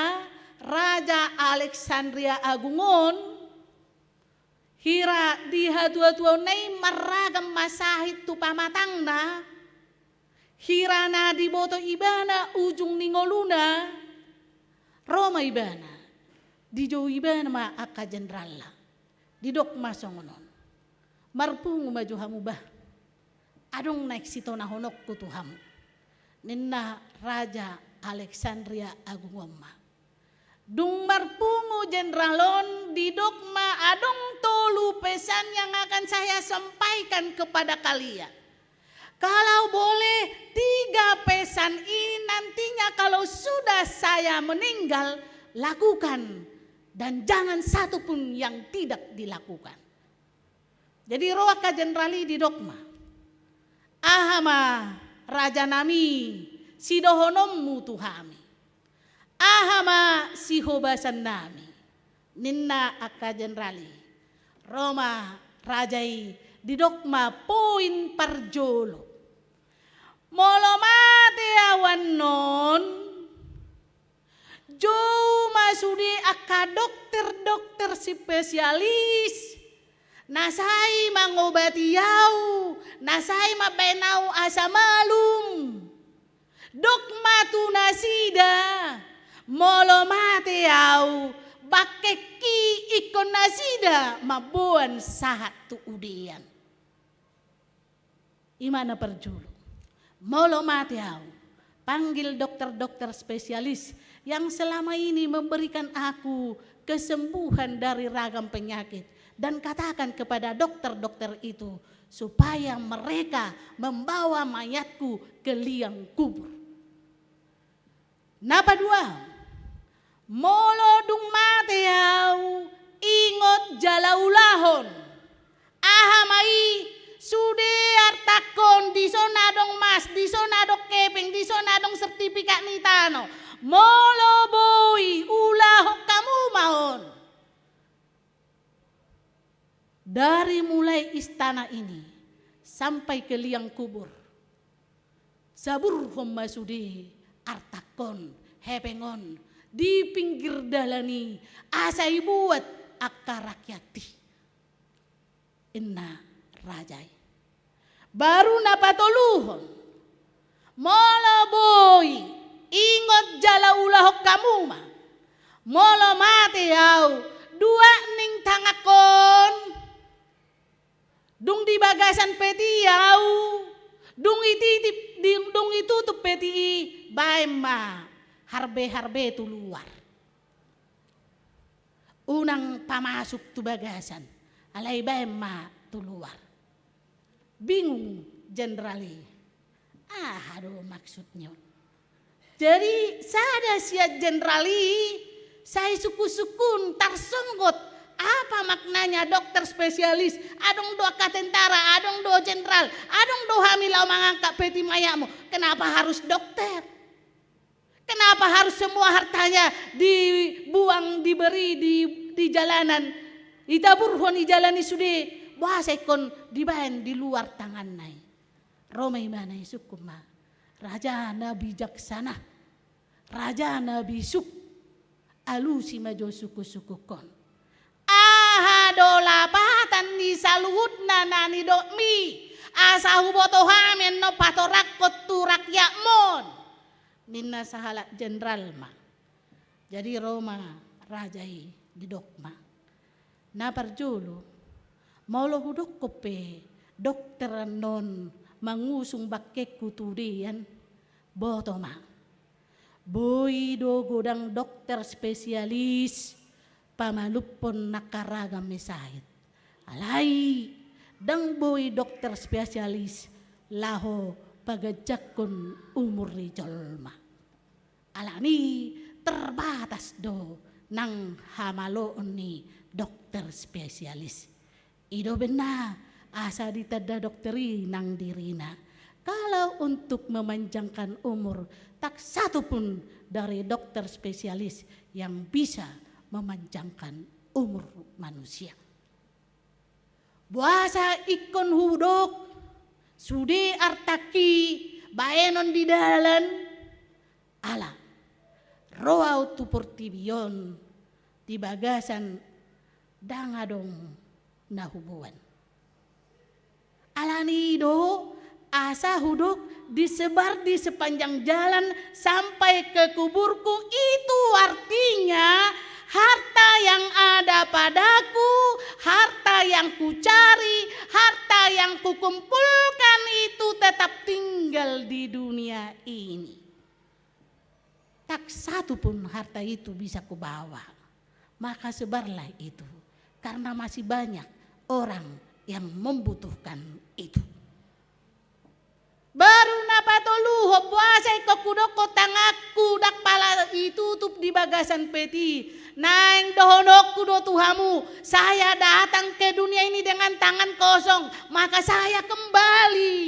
Raja Alexandria Agung on, hira di hatuatuaonna i marragam ma sahit tu pamatangna, hira na diboto ibana ujung ni ngoluna, ro ma ibana, dijou ibana ma angka jenderalna. Didok ma songon on: Marpungu ma jo hamu bah, adong naeng sitonahononku tu hamu, ninna Raja Alexandria Agung on ma. Dung marpungu jenderal on, didok ma: Adong tolu pesan yang akan saya sampaikan kepada kalian. Kalau boleh, tiga pesan ini nantinya kalau sudah saya meninggal, lakukan, dan jangan satu pun yang tidak dilakukan. Jadi ro angka jenderal i, didok ma: Aha ma, rajanami, sidohononmu tu hami? Aha ma sihobasannami? Ninna angka jenderal i. Ro ma raja i, didok ma poin parjolo: Molo mate au annon, jou ma sude angka dokter-dokter spesialis na sai mangobati au, na sai mambaen au asa malum. Dok ma tu nasida, molo mate au, bangkengki ingkon nasida mamboan sahat tu udean. I ma na parjolo. Molo mate au, panggil dokter-dokter spesialis yang selama ini memberikan aku kesembuhan dari ragam penyakit, dan katakan kepada dokter-dokter itu supaya mereka membawa mayatku ke liang kubur. Na paduahon, molo dung mate au, ingot jala ulahon. Aha ma i? Sude artangkon, dison adong mas, dison adong kepeng, dison adong sertifikat ni tano. Molo boi, ulahon hamu ma on. Dari mulai istana ini sampai ke liang kubur, saburhon ma sude artangkon, hepeng on di pinggir dalan i, asa ibuat angka rakyat i, ninna raja i. Baru na patoluhon, molo boi, ingot jala ulahon hamu ma. Molo mate au, dua ning tangankon, dung di bagasan peti au, dung ititip, dung itutup peti i, baen ma harbe-harbe tu luar. Unang pamasuk tu bagasan, alai baen ma tu luar. Bingung jenderal i. Aha do maksudnya? Jadi sada sian jenderal i sai sungkun-sungkun, tarsonggot, apa maknanya dokter spesialis? Adong do angka tentara, adong do jenderal, adong do hami laho mangangkat peti mayatmu. Kenapa harus dokter? Kenapa harus semua hartanya dibuang, diberi di, di jalanan, ditaburhon di jalan i sude, boasa ingkon dibaen di luar tanganna i? Ro ma ibana, disungkun ma. Raja na bijaksana, raja na bisuk, alusi ma jo sungkun-sungkunkon. Aha do lapatan ni saluhutna na nidokmi, asa huboto hami annon patorangkon tu rakyatmon? Ninna sahalak jenderal ma. Jadi ro ma raja i, didok ma. Na parjolo, molo hudokkon pe dokter annon mangusung bangkengku tu udean, boto ma. Boi do godang dokter spesialis pamalumhon angka ragam ni sahit. Alai, Ndang boi dokter spesialis laho paganjangkon umur ni jolma. Alani terbatas do nang hamaloon ni dokter spesialis. I do umbahen na asa ditanda dokter i nang dirina. Kalau untuk memanjangkan umur, tak satu pun dari dokter spesialis yang bisa memanjangkan umur manusia. Boasa ingkon hudok sude artangki baenon di dalan? Ala ro ahu tu portibi on, di bagasan ndang adong na huboan. Alani do asa hudok disebar di sepanjang jalan sampai ke kuburku, itu artinya harta yang ada padaku, harta yang kucari, harta yang kukumpulkan itu tetap tinggal di dunia ini. Tak satu pun harta itu bisa kubawa. Maka sebarlah itu, karena masih banyak orang yang membutuhkan itu. Baru na patoluhon, boasa ingkon hudokkon tanganku ndang pala itutup di bagasan peti? Naeng dohononku do tu hamu, saya datang ke dunia ini dengan tangan kosong, maka saya kembali.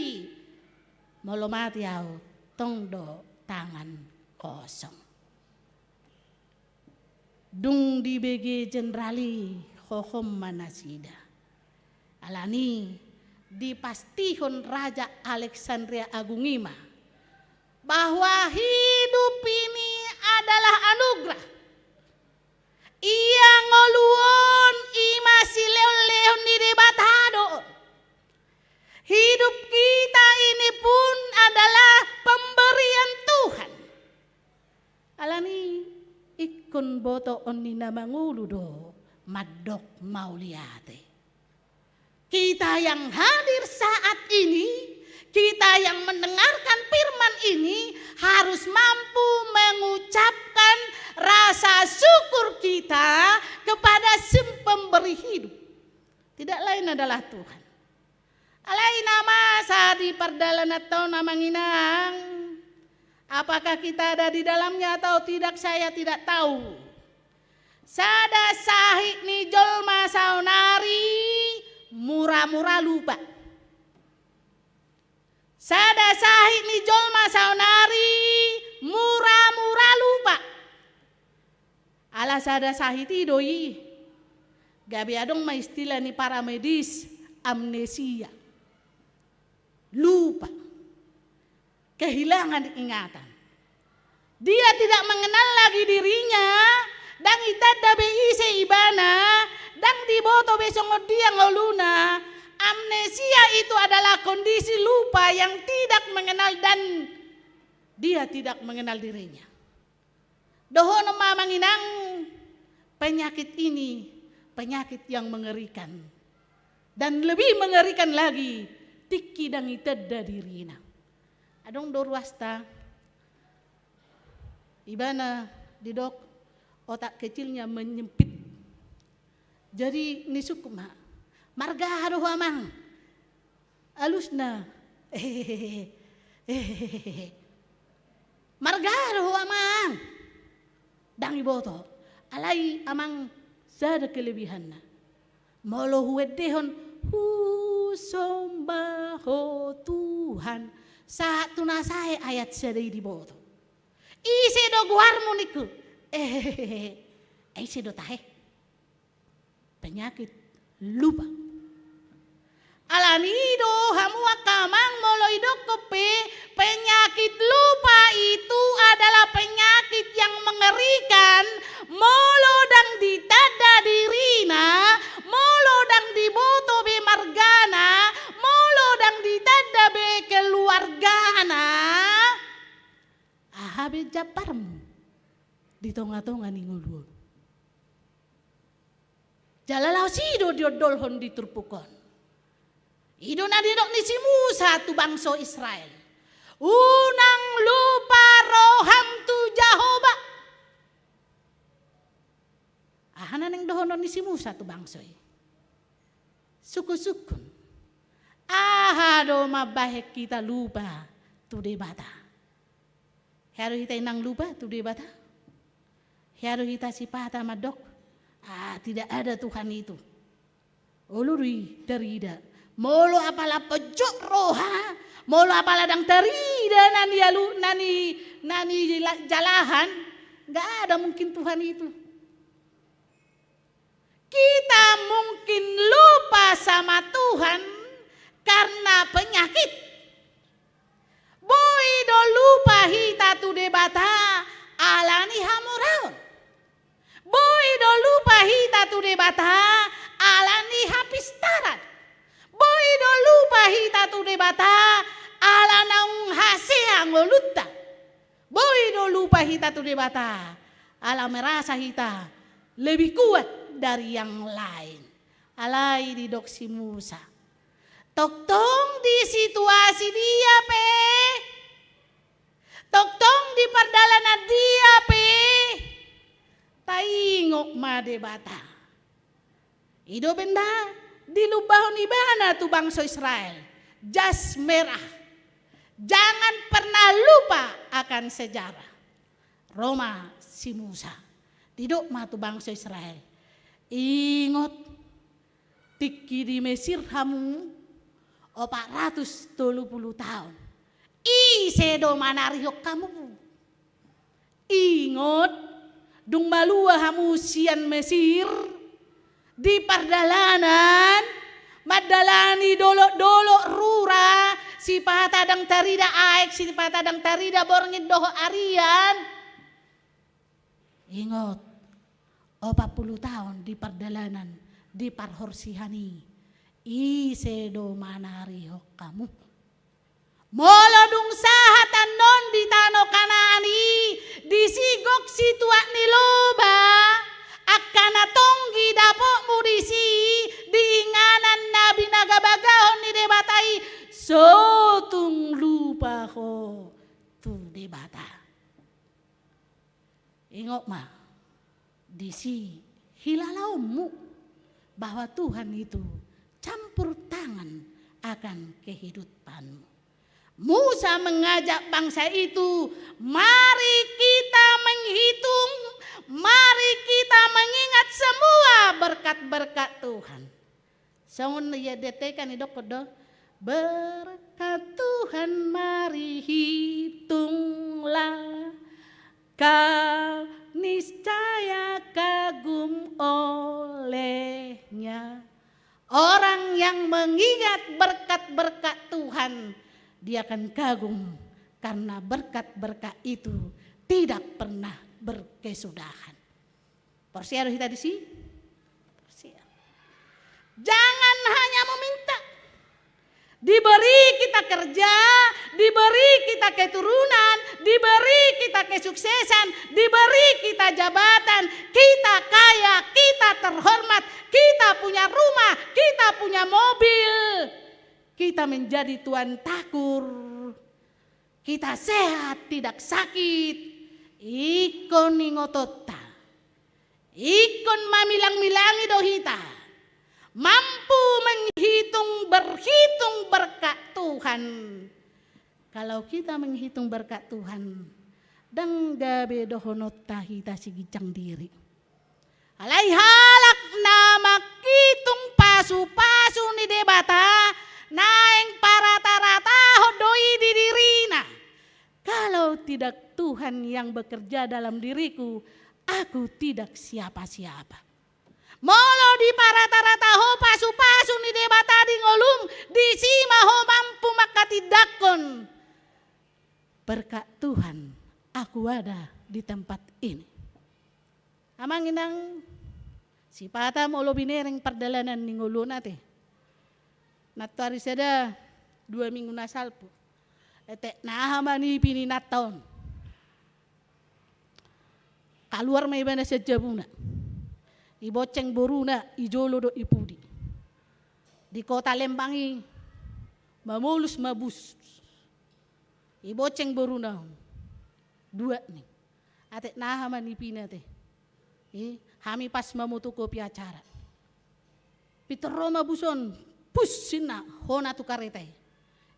Molo mate ahu, tong do tangan kosong. Dung dibege jenderal i, hohom ma nasida. Alani dipastihon Raja Alexandria Agung i ma bahwa hidup ini adalah anugerah. Ia ngolu on i ma silehonlehon ni Debata do. Hidup kita ini pun adalah pemberian Tuhan. Alani ingkon botoon ni na mangolu do mandok mauliate. Kita yang hadir saat ini, kita yang mendengarkan firman ini harus mampu mengucapkan rasa syukur kita kepada Sang Pemberi hidup. Tidak lain adalah Tuhan. Alai na masa di pardalananta on, amang inang, apakah kita ada di dalamnya atau tidak, saya tidak tahu. Sada sahit ni jolma saonari mura-mura lupa. Sada sahit ni jolma saonari mura-mura lupa. Ala sada sahit i do i, gabe adong ma istilah ni paramedis, amnesia. Lupa. Kehilangan ingatan. Dia tidak mengenal lagi dirinya, ndang itanda be ise ibana, ndang diboto be songon dia ngoluna. Amnesia itu adalah kondisi lupa yang tidak mengenal dan dia tidak mengenal dirinya. Dohonon ma, amang inang, penyakit ini penyakit yang mengerikan. Dan lebih mengerikan lagi, tingki ndang itanda dirina. Adong do ruasta, ibana didok otak kecilnya menyempit. Jadi nisungkun ma, marga aha do ho, amang? Alusna. Marga aha do ho, amang? Ndang iboto. Alai, amang, sada kelebihanna. Molo huendehon, husomba ho Tuhan, sahat tu na sae ayat sada i diboto. Ise do goarmu, ningku? Eh, ise do tahe? Penyakit lupa. Alani do hamu angka amang, molo idokkon pe, penyakit lupa itu adalah penyakit yang mengerikan. Molo ndang ditanda dirina, molo ndang diboto be margana, molo ndang ditanda be keluargana, aha be jambarmu di tonga-tonga ni ngolu on? Jala laos i do diondolhon di turpuk on. I do na nidok ni si Musa tu bangso Israel: Unang lupa roham tu Jahowa. Aha na naeng dohonon ni si Musa tu bangso i? Sungkun-sungkun. Aha do mambahen hita lupa tu Debata? Hea do hita inang lupa tu Debata? Hea do hita sipata mandok, "Ah, tidak ada Tuhan itu." Olo do i tarida. Molo apala pojok roha, molo apala ndang tarida na nialu-, na ni-, na nijalahan, nggak ada mungkin Tuhan itu. Kita mungkin lupa sama Tuhan karena penyakit. Boi do lupa hita tu Debata ala ni hamoraon. Boi do lupa hita tu Debata ala ni hapistaran. Boi do lupa hita tu Debata ala naung hasea ngolunta. Boi do lupa hita tu Debata ala merasa hita lebih kuat dari yang lain. Alai didok si Musa, tongtong di situasi dia pe, tongtong di pardalanan dia pe, taingot ma Debata. I do umbahen dilumbahon ibana tu bangso Israel jas merah. Jangan pernah lupa akan sejarah. Ro ma si Musa, didok ma tu bangso Israel, ingot, tingki di Mesir hamu opat ratus tolu pulu taon. Ise do manarihon hamu? Ingot, dung malua hamu sian Mesir, di pardalanan, mandalani dolok-dolok rura, sipata ndang tarida aek, sipata ndang tarida borngin dohot arian. Ingot, opat pulu taon di pardalanan, di parhorsihan i, ise do manarihon hamu? Molo dung sahat annon di tano Kanaan i, disi gok situak ni loba, angka na tonggi dapotmu disi, di inganan na binagabagahon ni Debata i, so tung lupa ho tu Debata. Ingot ma, disi hilalaonmu bahwa Tuhan itu campur tangan akan kehidupanmu. Musa mengajak bangsa itu, mari kita menghitung, mari kita mengingat semua berkat-berkat Tuhan. Songon na ia detekan i dokkon do, berkat Tuhan mari hitunglah, kau niscaya kagum olehnya. Orang yang mengingat berkat-berkat Tuhan, dia akan kagum karena berkat-berkat itu tidak pernah berkesudahan. Porsea do hita disi? Porsea. Jangan hanya meminta. Diberi kita kerja, diberi kita keturunan, diberi kita kesuksesan, diberi kita jabatan, kita kaya, kita terhormat, kita punya rumah, kita punya mobil, kita menjadi tuan takur. Kita sehat, tidak sakit. Ingkon ingotonta. Ingkon mamilang-milangi do hita. Mampu menghitung, berhitung berkat Tuhan. Kalau kita menghitung berkat Tuhan, ndang gabe dohononta hita siginjang diri. Alai halak na manghitung pasu-pasu ni Debata, naeng parata-ratahon do i di dirina. Kalau tidak Tuhan yang bekerja dalam diriku, aku tidak siapa-siapa. Molo diparata-rata ho pasu-pasu ni Debata di ngolum, disi ma ho mampu manghatindanghon. Berkat Tuhan, aku ada di tempat ini. Amang inang, sipata molo binereng pardalanan ni ngolu on ate. Nantoari sada dua minggu na salpu. Etek na aha ma nipi ni inanta on. Kaluar ma ibana sian jabuna. Ibonceng boruna, i jolo dohot i pudi. Di kota Lembang i, mamolus ma bus. Ibonceng boruna on. Dua ni. Atek na aha ma nipina te. I, hami pas mamotokopi acara. Pintor ro ma bus on. Pus ninna, hona tu kareta i.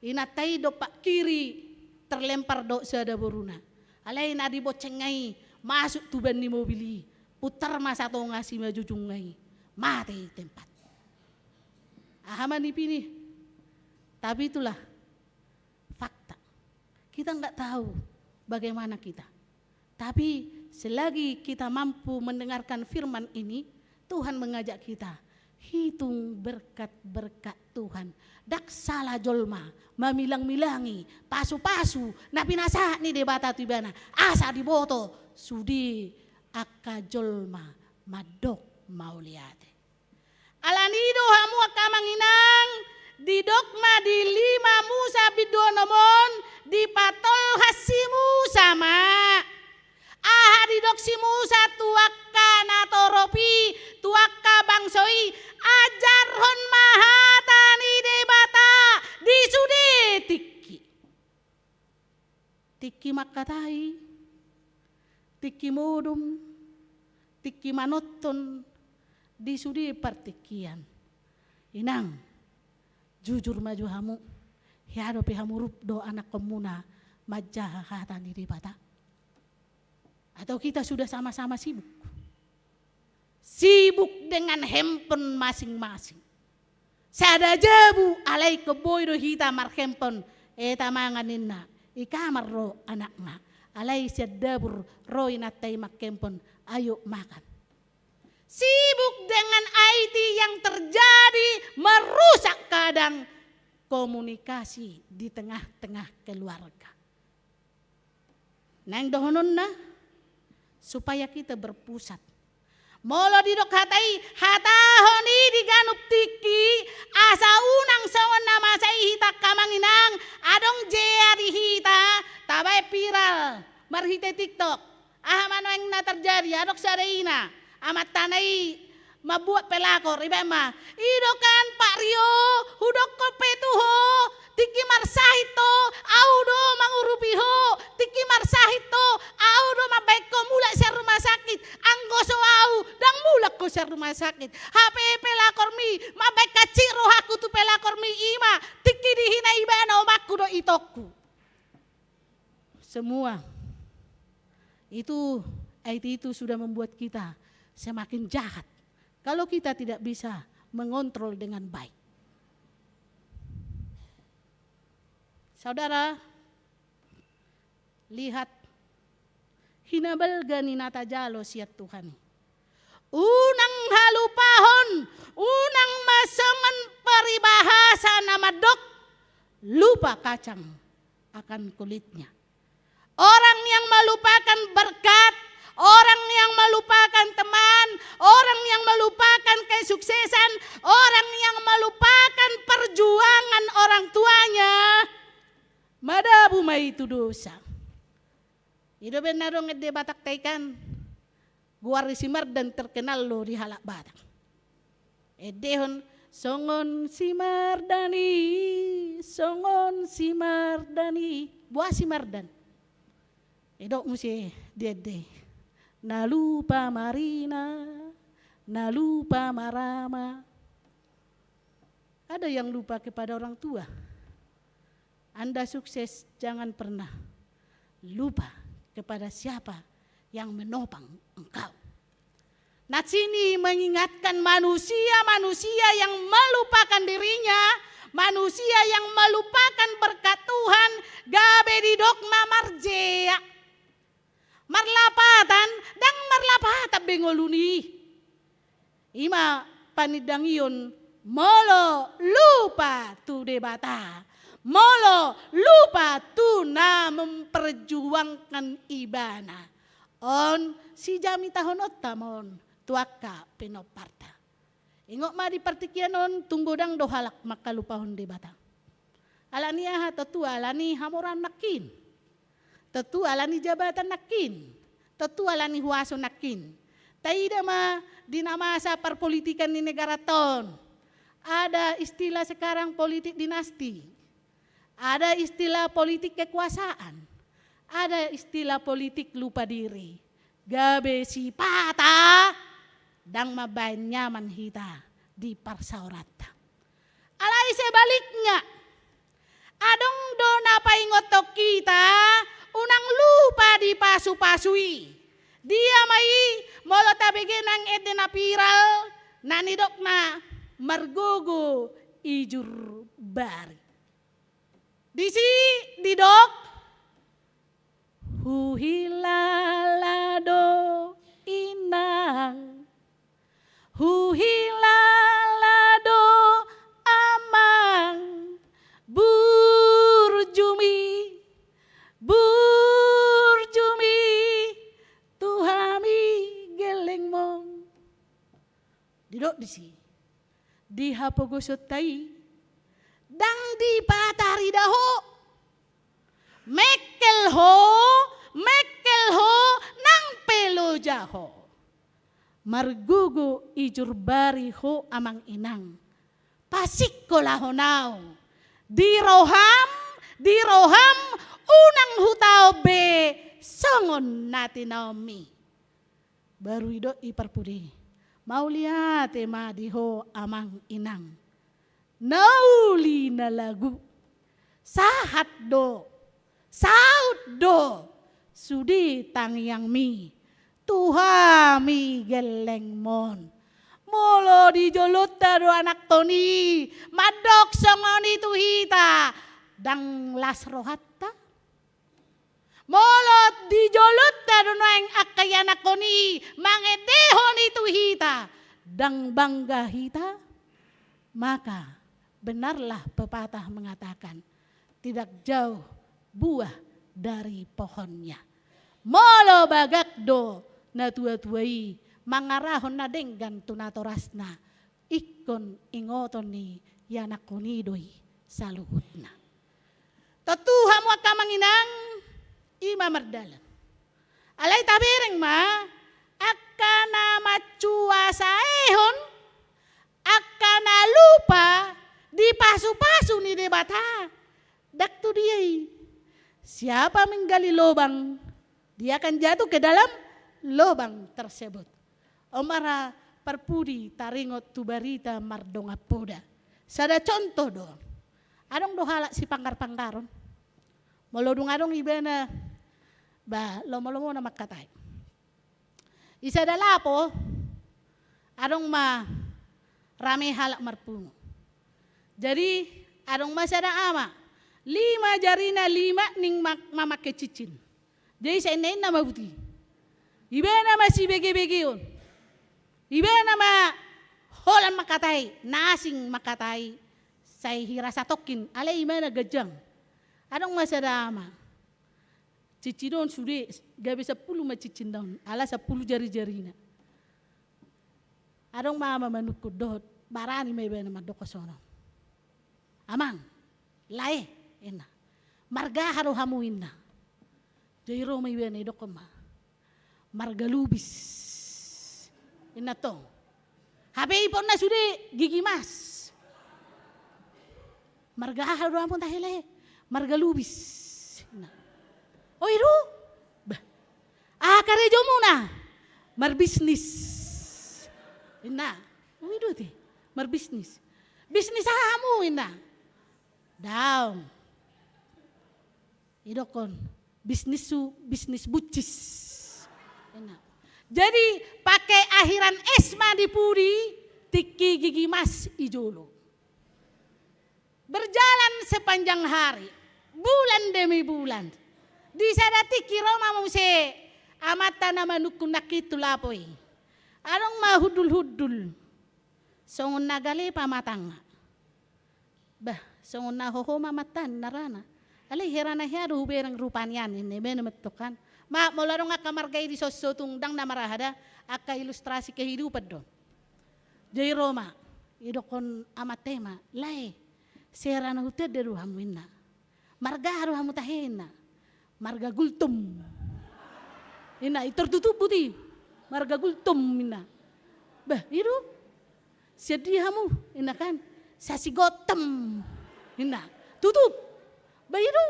Inanta i dompak kiri terlempar dohot sada boruna. Alai na diboncengna i masuk tuban ni mobil i. Putar ma satonga simanjujungna i. Mate i tempat. Aha ma nipini? Tapi itulah fakta. Kita nggak tahu bagaimana kita. Tapi selagi kita mampu mendengarkan firman ini, Tuhan mengajak kita, hitung berkat-berkat Tuhan. Ndang sala jolma mamilang-milangi pasu-pasu na pinasahat ni Debata tu ibana, asa diboto sude angka jolma mandok mauliate. Alani i do hamu angka amang inang, didok ma di lima Musa bindu onom on, dipatolhas si Musa ma. Aha didok si Musa tu angka natorop i, tu angka bangso i? Ajarhon ma hata ni Debata di sude tingki. Tingki mangkatai, tingki modom, tingki manonton, di sude partingkian. Inang, jujur ma jo hamu, hea dope hamu rup dohot anakkonmuna manjaha hata ni Debata? Atau kita sudah sama-sama sibuk? Sibuk dengan handphone masing-masing. Sada jabu alai ingkon boi do hita marhandphone, eta mangan ninna, i kamar ro anakna. Alai sian dapur ro inanta i marhandphone, ayo makan. Sibuk dengan I T yang terjadi merusak kadang komunikasi di tengah-tengah keluarga. Naeng dohononna, supaya kita berpusat. Molo didok hata i, hatahon i di ganup tingki, asa unang songon na masa i hita angka amang inang, adong jea di hita, tabaen viral marhite TikTok. Aha ma nuaeng na terjadi? Adong sada ina, amantana i mambuat pelakor, ibaen ma, i do kan Pak Rio, hudokkon pe tu ho, tingki marsahit ho, ahu do mangurupi ho, tingki marsahit ho, ahu do mambaen ho mulak sian rumah sakit, anggo so ahu, ndang mulak ho sian rumah sakit. Hape pelakormi mambaen hansit rohangku tu pelakormi, i ma, tingki dihina ibana omakku dohot itongku. Semua itu, I T itu sudah membuat kita semakin jahat kalau kita tidak bisa mengontrol dengan baik. Saudara, lihat, hinabalga ni na tajalo sian Tuhan i. Unang halupahon, unang ma songon paribahasa na mandok, lupa kacang akan kulitnya. Orang yang melupakan berkat, orang yang melupakan teman, orang yang melupakan kesuksesan, orang yang melupakan perjuangan orang tuanya, madabu ma i tu dosa. I do umbahen na adong ende Batakta i kan, goar ni si Mardan terkenal do di halak Batak. Endehon, songon si Mardan i, songon si Mardan i. Boha si Mardan? Didok muse di ende i, na lupa marina, na lupa marama. Ada yang lupa kepada orang tua? Anda sukses, jangan pernah lupa kepada siapa yang menopang engkau. Nats ini mengingatkan manusia-manusia yang melupakan dirinya, manusia yang melupakan berkat Tuhan, gabe didok ma marjea. Marlapatan, ndang marlapatan be ngoluna i. I ma panindangion molo lupa tu Debata, molo lupa tu na memperjuangkan ibana. On sijamitahononta ma on tu angka pinomparta. Ingot ma di partingkian on, tung godang do halak mangkalupahon Debata. Alani aha? Tontu alani hamoraon nangkin. Tontu alani jabatan nangkin. Tontu alani huaso nangkin. Taida ma di na masa parpolitikan ni negaranta on. Ada istilah sekarang politik dinasti. Ada istilah politik kekuasaan. Ada istilah politik lupa diri. Gabe sipata, ndang mambaen nyaman hita di parsaoranta. Sebaliknya, adong do na paingothon hita, unang lupa di pasu-pasu i. Dia ma i, molo tabege nang ende na viral, na nidokna margogo ijur bari. Disi didok, huhilala do inang, huhilala do amang, burju mi, burju mi tu hami gellengmon. Didok disi, di hapogosonta i, ndang dipatarida ho. Mengkel ho, mengkel ho, nang pe loja ho. Margogo ijur bari ho amang inang. Pasingkolahon au. Di roham, di roham, unang hutaon be songon na tinaonmi. Baru didok i parpudi. Mauliate ma di ho amang inang. Na uli na lagu. Sahat do, saut do sude tangiangmi tu hami gellengmon. Molo di jolonta do anakkon i mandok songon i tu hita, ndang las rohanta? Molo di jolonta do nuaeng angka ianakkon i mangendehon i tu hita, ndang bangga hita? Maka benarlah pepatah mengatakan, tidak jauh buah dari pohonnya. Molo bagak do na tua-tua i mangarahon na denggan tu natorasna, ingkon ingoton ni ianakkon i do i saluhutna. Tontu hamu angka amang inang, i ma mardalan. Alai tabereng ma angka na mancuasaehon, angka na lupa di pasu-pasu ni Debata. Ndang tu dia i. Siapa menggali lobang, dia akan jatuh ke dalam lobang tersebut. On ma ra parpudi taringot tu barita mardongan poda. Sada contoh do. Adong do halak sipanggar-panggaron. Molo dung adong ibana, ba, lomo-lomona mangkatai. Di sada lapo, adong ma rame halak marpungu. Jadi, adong ma sada ama, lima jarina lima ning ma-, mamangke cincin. Jadi, sai inna-inna ma buti. Ibana ma sibege-begeon. Ibana ma holan mangkatai, na asing mangkatai. Sai hira satongkin, alai ibana ganjang. Adong ma sada ama. Cincin on sude, gabe sampulu ma cincin na on, ala sampulu jari-jarina. Adong ma ama manungkun dohot, barani ma ibana mandok songon on. Amang, lae, inna. Marga aha do hamu, inna. Jadi ro ma ibana, didokkon ma. Marga Lubis. Inna tong. Hape ipoonna sude Gigi Mas. Marga aha do hamu tahe, lae? Marga Lubis. Inna. O i do? Bah. Aha karejamuna? Marbisnis. Inna. O i do te. Marbisnis. Bisnis aha hamu, inna. Daong. Didokkon, bisnishu bisnis buncis. Inna. Jadi, pakai akhiran S ma di pudi, tingki Gigi Mas i jolo. Berjalan sepanjang hari, bulan demi bulan. Di sada tingki ro ma muse amanta na manungkun nangkin tu lapo i. Adong ma hundul-hundul. Songon na gale pamatangna. Bah, songon na hoho ma amanta, inna rana. Alai hera na hea do hubereng rupani an, inna ibana ma antong kan. Ma, molo adong angka marga i dison, tung ndang na marahada, angka ilustrasi kehidupan do. Jadi ro ma, didokkon amanta i ma, lae, sai hera na hutanda do hamu, inna. Marga aha do hamu tahe, inna. Marga Gultom. Inna, i tertutup buti. Marga Gultom, inna. Bah, i do. Sian dia hamu, inna kan. Sasi Gotom. Inna. Tutup. Bah, i do.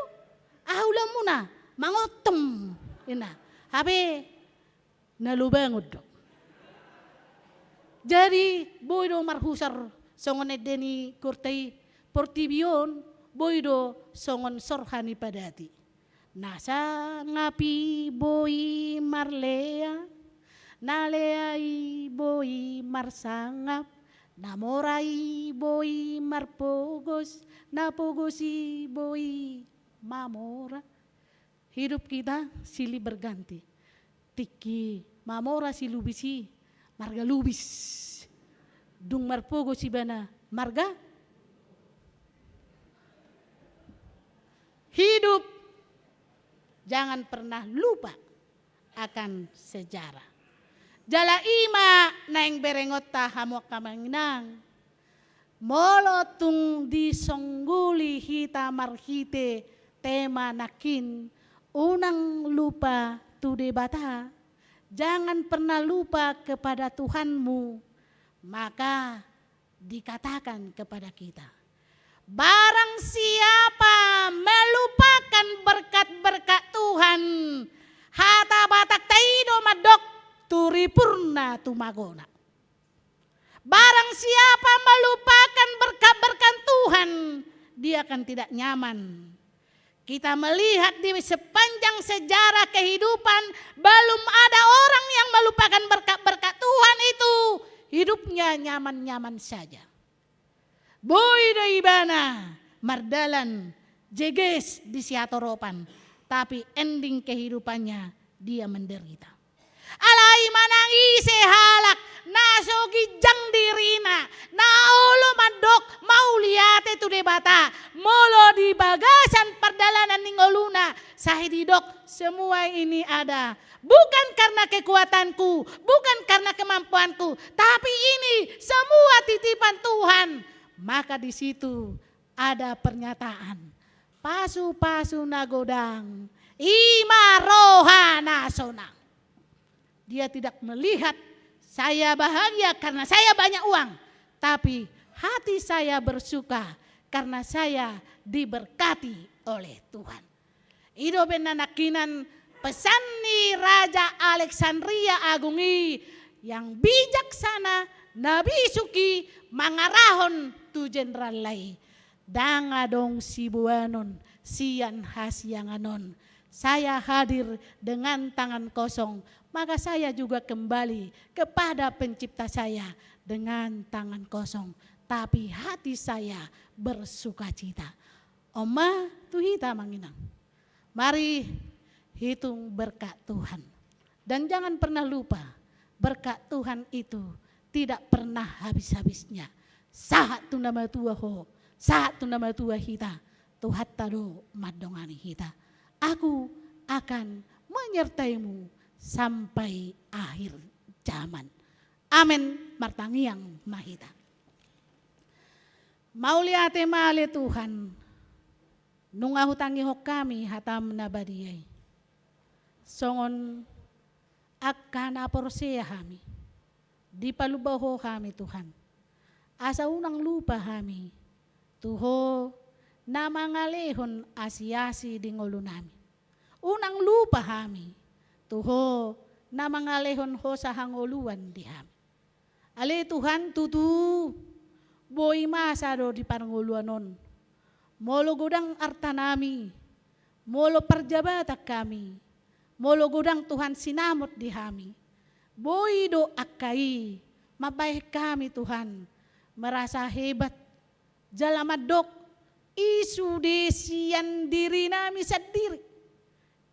Aha ulaonmuna? Mangotom. Inna. Hape na lobangon do. Jadi, boi do marhusar songon ende ni korta i, portibi on boi do songon sorha ni padati. Na sangap i boi marlea, na lea i boi marsangap, na mora i boi marpogos, na pogos i boi mamora. Hidup kita silih berganti. Tingki mamora si Lubis i, marga Lubis. Dung marpogos ibana, marga. Hidup, jangan pernah lupa akan sejarah. Jala i ma naeng berengonta hamu angka amang inang. Molo tung disongguli hita marhite tema nangkin, unang lupa tu Debata, jangan pernah lupa kepada Tuhanmu, maka dikatakan kepada kita, barang siapa melupakan berkat-berkat Tuhan, hata Batakta i do mandok, turipurna tumagona. Barang siapa melupakan berkat-berkat Tuhan, dia akan tidak nyaman. Kita melihat di sepanjang sejarah kehidupan, belum ada orang yang melupakan berkat-berkat Tuhan itu, hidupnya nyaman-nyaman saja. Boi do ibana mardalan jeges di sihatoropan, tapi ending kehidupannya dia menderita. Alai manang ise halak na so ginjang dirina, na olo mandok mauliate tu Debata, molo di bagasan pardalanan ni ngoluna, sai didok, semua ini ada bukan karena kekuatanku, bukan karena kemampuanku, tapi ini semua titipan Tuhan. Maka di situ ada pernyataan, pasu-pasu na godang, i ma roha na sonang. Dia tidak melihat saya bahagia karena saya banyak uang, tapi hati saya bersuka karena saya diberkati oleh Tuhan. I do umbahen nangkinan pesan ni Raja Alexandria Agung i, yang bijaksana, na bisuk i mangarahon tu jenderalna i. Ndang adong siboanon sian hasiangan on. Saya hadir dengan tangan kosong, maka saya juga kembali kepada pencipta saya dengan tangan kosong. Tapi hati saya bersukacita. On ma tu hita amang inang. Mari hitung berkat Tuhan. Dan jangan pernah lupa, berkat Tuhan itu tidak pernah habis-habisnya. Sahat tu na matua ho, sahat tu na matua hita, Tuhanta do mandongani hita. Aku akan menyertaimu sampai akhir zaman. Amen. Martangiang ma hita. Mauliate ma ale Tuhan, nunga hutangihon hami hatam na badia i. Songon angka na porsea hami, dipalumba Ho hami Tuhan. Asa unang lupa hami tu Ho na mangalehon asi-asi di ngolunami. Unang lupa hami tu Ho na mangalehon hosa hangoluan di hami. Ale Tuhan, tutu boi masa do di parngoluan on. Molo godang artanami, molo parjabatan hami, molo godang Tuhan sinamot di hami, boi do angka i mambahen hami Tuhan merasa hebat, jala mandok, i sude sian dirinami sandiri,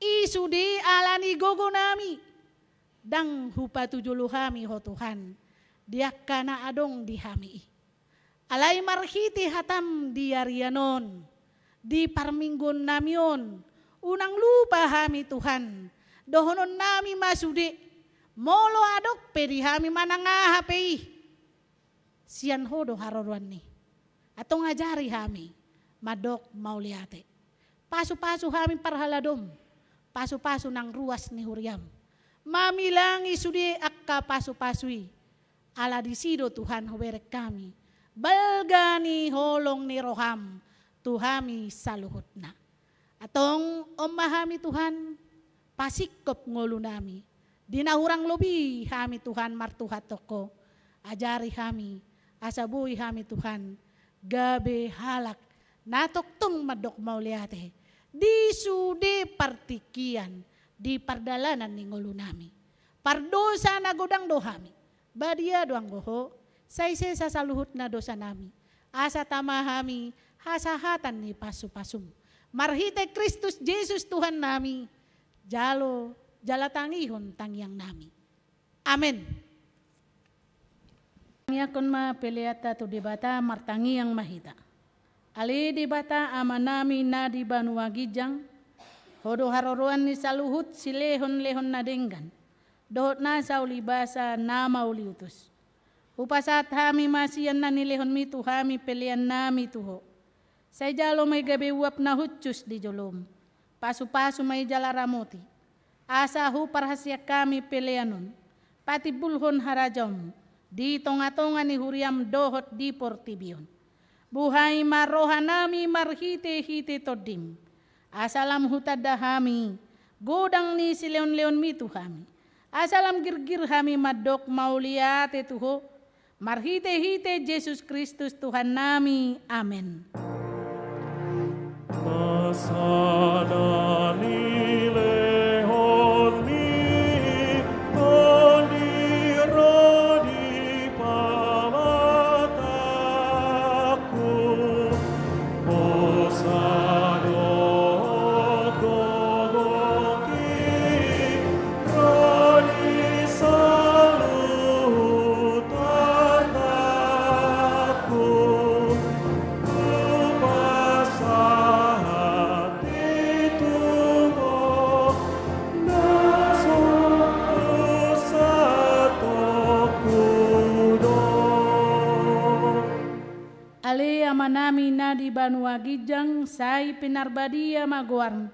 i sude ala ni gogonami. Ndang hupatujolo hami Ho Tuhan di angka na adong di hami i. Alai marhite hatam di arian on, di parmingguonnami on, unang lupa hami Tuhan. Dohononnami ma sude, molo adong pe di hami manang aha pe i, sian Ho do haroroan i. Antong ajari hami mandok mauliate. Pasu-pasu hami parhaladom, pasu-pasu nang ruas ni huriam. Mamilangi sude angka pasu-pasu i. Ala disi do Tuhan hubereng hami balga ni holong ni roham tu hami saluhutna. Antong on ma hami Tuhan, pasingkop ngolunami. Di na hurang lobi hami Tuhan martuhathon Ho, ajari hami, asa boi hami Tuhan gabe halak na tongtong mandok mauliate di sude partingkian, di pardalanan ni ngolunami. Pardosa na godang do hami, badia do anggo Ho, sai sesa saluhutna dosanami, asa tama hami hasahatan ni pasupasum. Marhite Kristus Jesus Tuhannami, jalo jala tangihon tangiangnami. Amen. Tangiangkon ma peleanta tu Debata, martangiang ma hita. Ale Debata Amanami na di banua ginjang, Ho do haroroan ni saluhut silehonlehon na denggan dohot nasa ulibasa na mauliutus. Hupasahat hami ma sian na nilehonmi tu hami peleannami tu Ho. Sai jalo ma i gabe uap na hushus di jolom. Pasupasu ma i jala ramoti, asa huparhaseang hami pelean on patimbulhon harajaonmu di tongatonga ni huriam dohot di portibi on. Buhai ma rohanami marhitehite Tondim, asa lam hutanda hami godang ni silehonlehonmi tu hami, asa lam girgir hami mandok mauliate tu Ho, marhitehite Jesus Kristus Tuhannami. Amen. Nasa na nilehonmi Tondi ro di pamatangku, hosa dohot gogoki ro di saluhut tandangku. Hupasahat i tu Ho na so husatongku do. Ale Amanami na di banua ginjang, sai pinarbadia ma goarmu.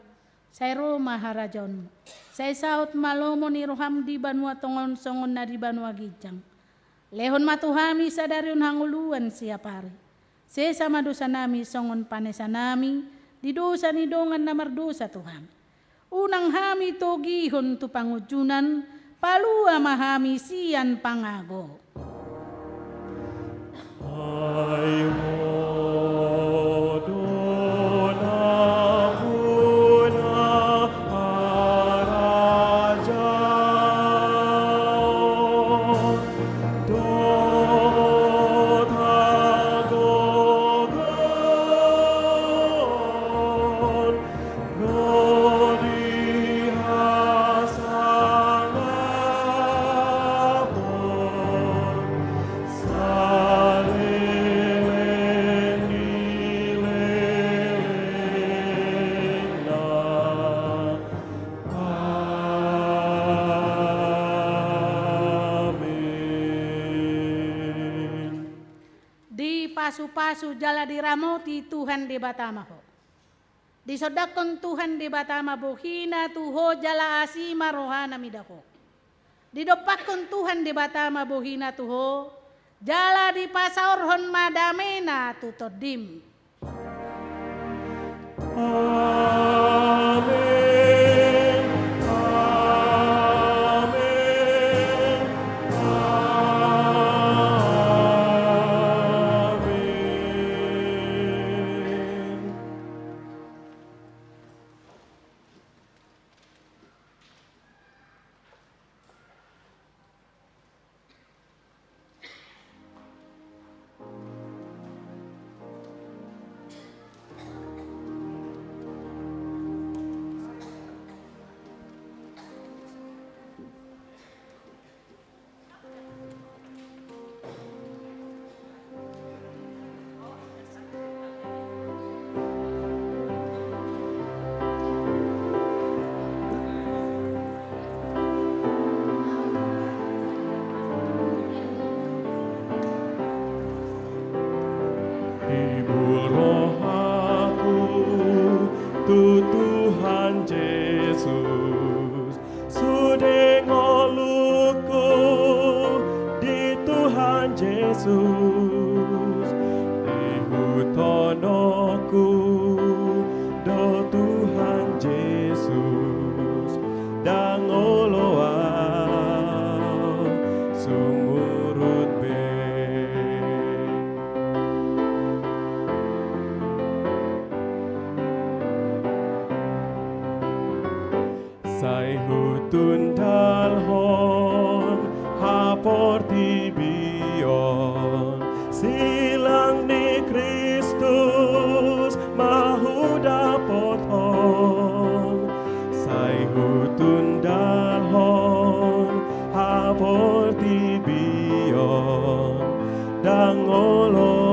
Sai ro ma harajaonmu. Sai saut ma lomo ni roham di banua tonga on songon na di banua ginjang. Lehon ma tu hami sadari on hangoluan siapari. Sesa ma dosanami songon panesanami di dosa ni dongan na mardosa tu hami. Unang hami togihon tu pangunjunan, palua ma hami sian pangago. Ai Ho do nampuna harajaon dohot hagogoon ro di hasangapon saleleng ni lelengna. Amen. Dipasupasu jala diramoti Tuhan Debata ma ho. Disondangkon Tuhan Debata ma bohina tu ho jala asi ma rohana mida ho. Didompakkon Tuhan Debata ma bohina tu ho, jala dipasaorhon ma damena tu tondim. Amen. Amen. Amen. Timbul rohaku tu Tuhan Jesus, sude ngolungku di Tuhan Jesus, ihuthononku do Tuhan Jesus, ndang olo au sumurut be. Hutundalhon haportibion, silang ni Kristus ma hudapothon. Sai hutundalhon haportibion, ndang olo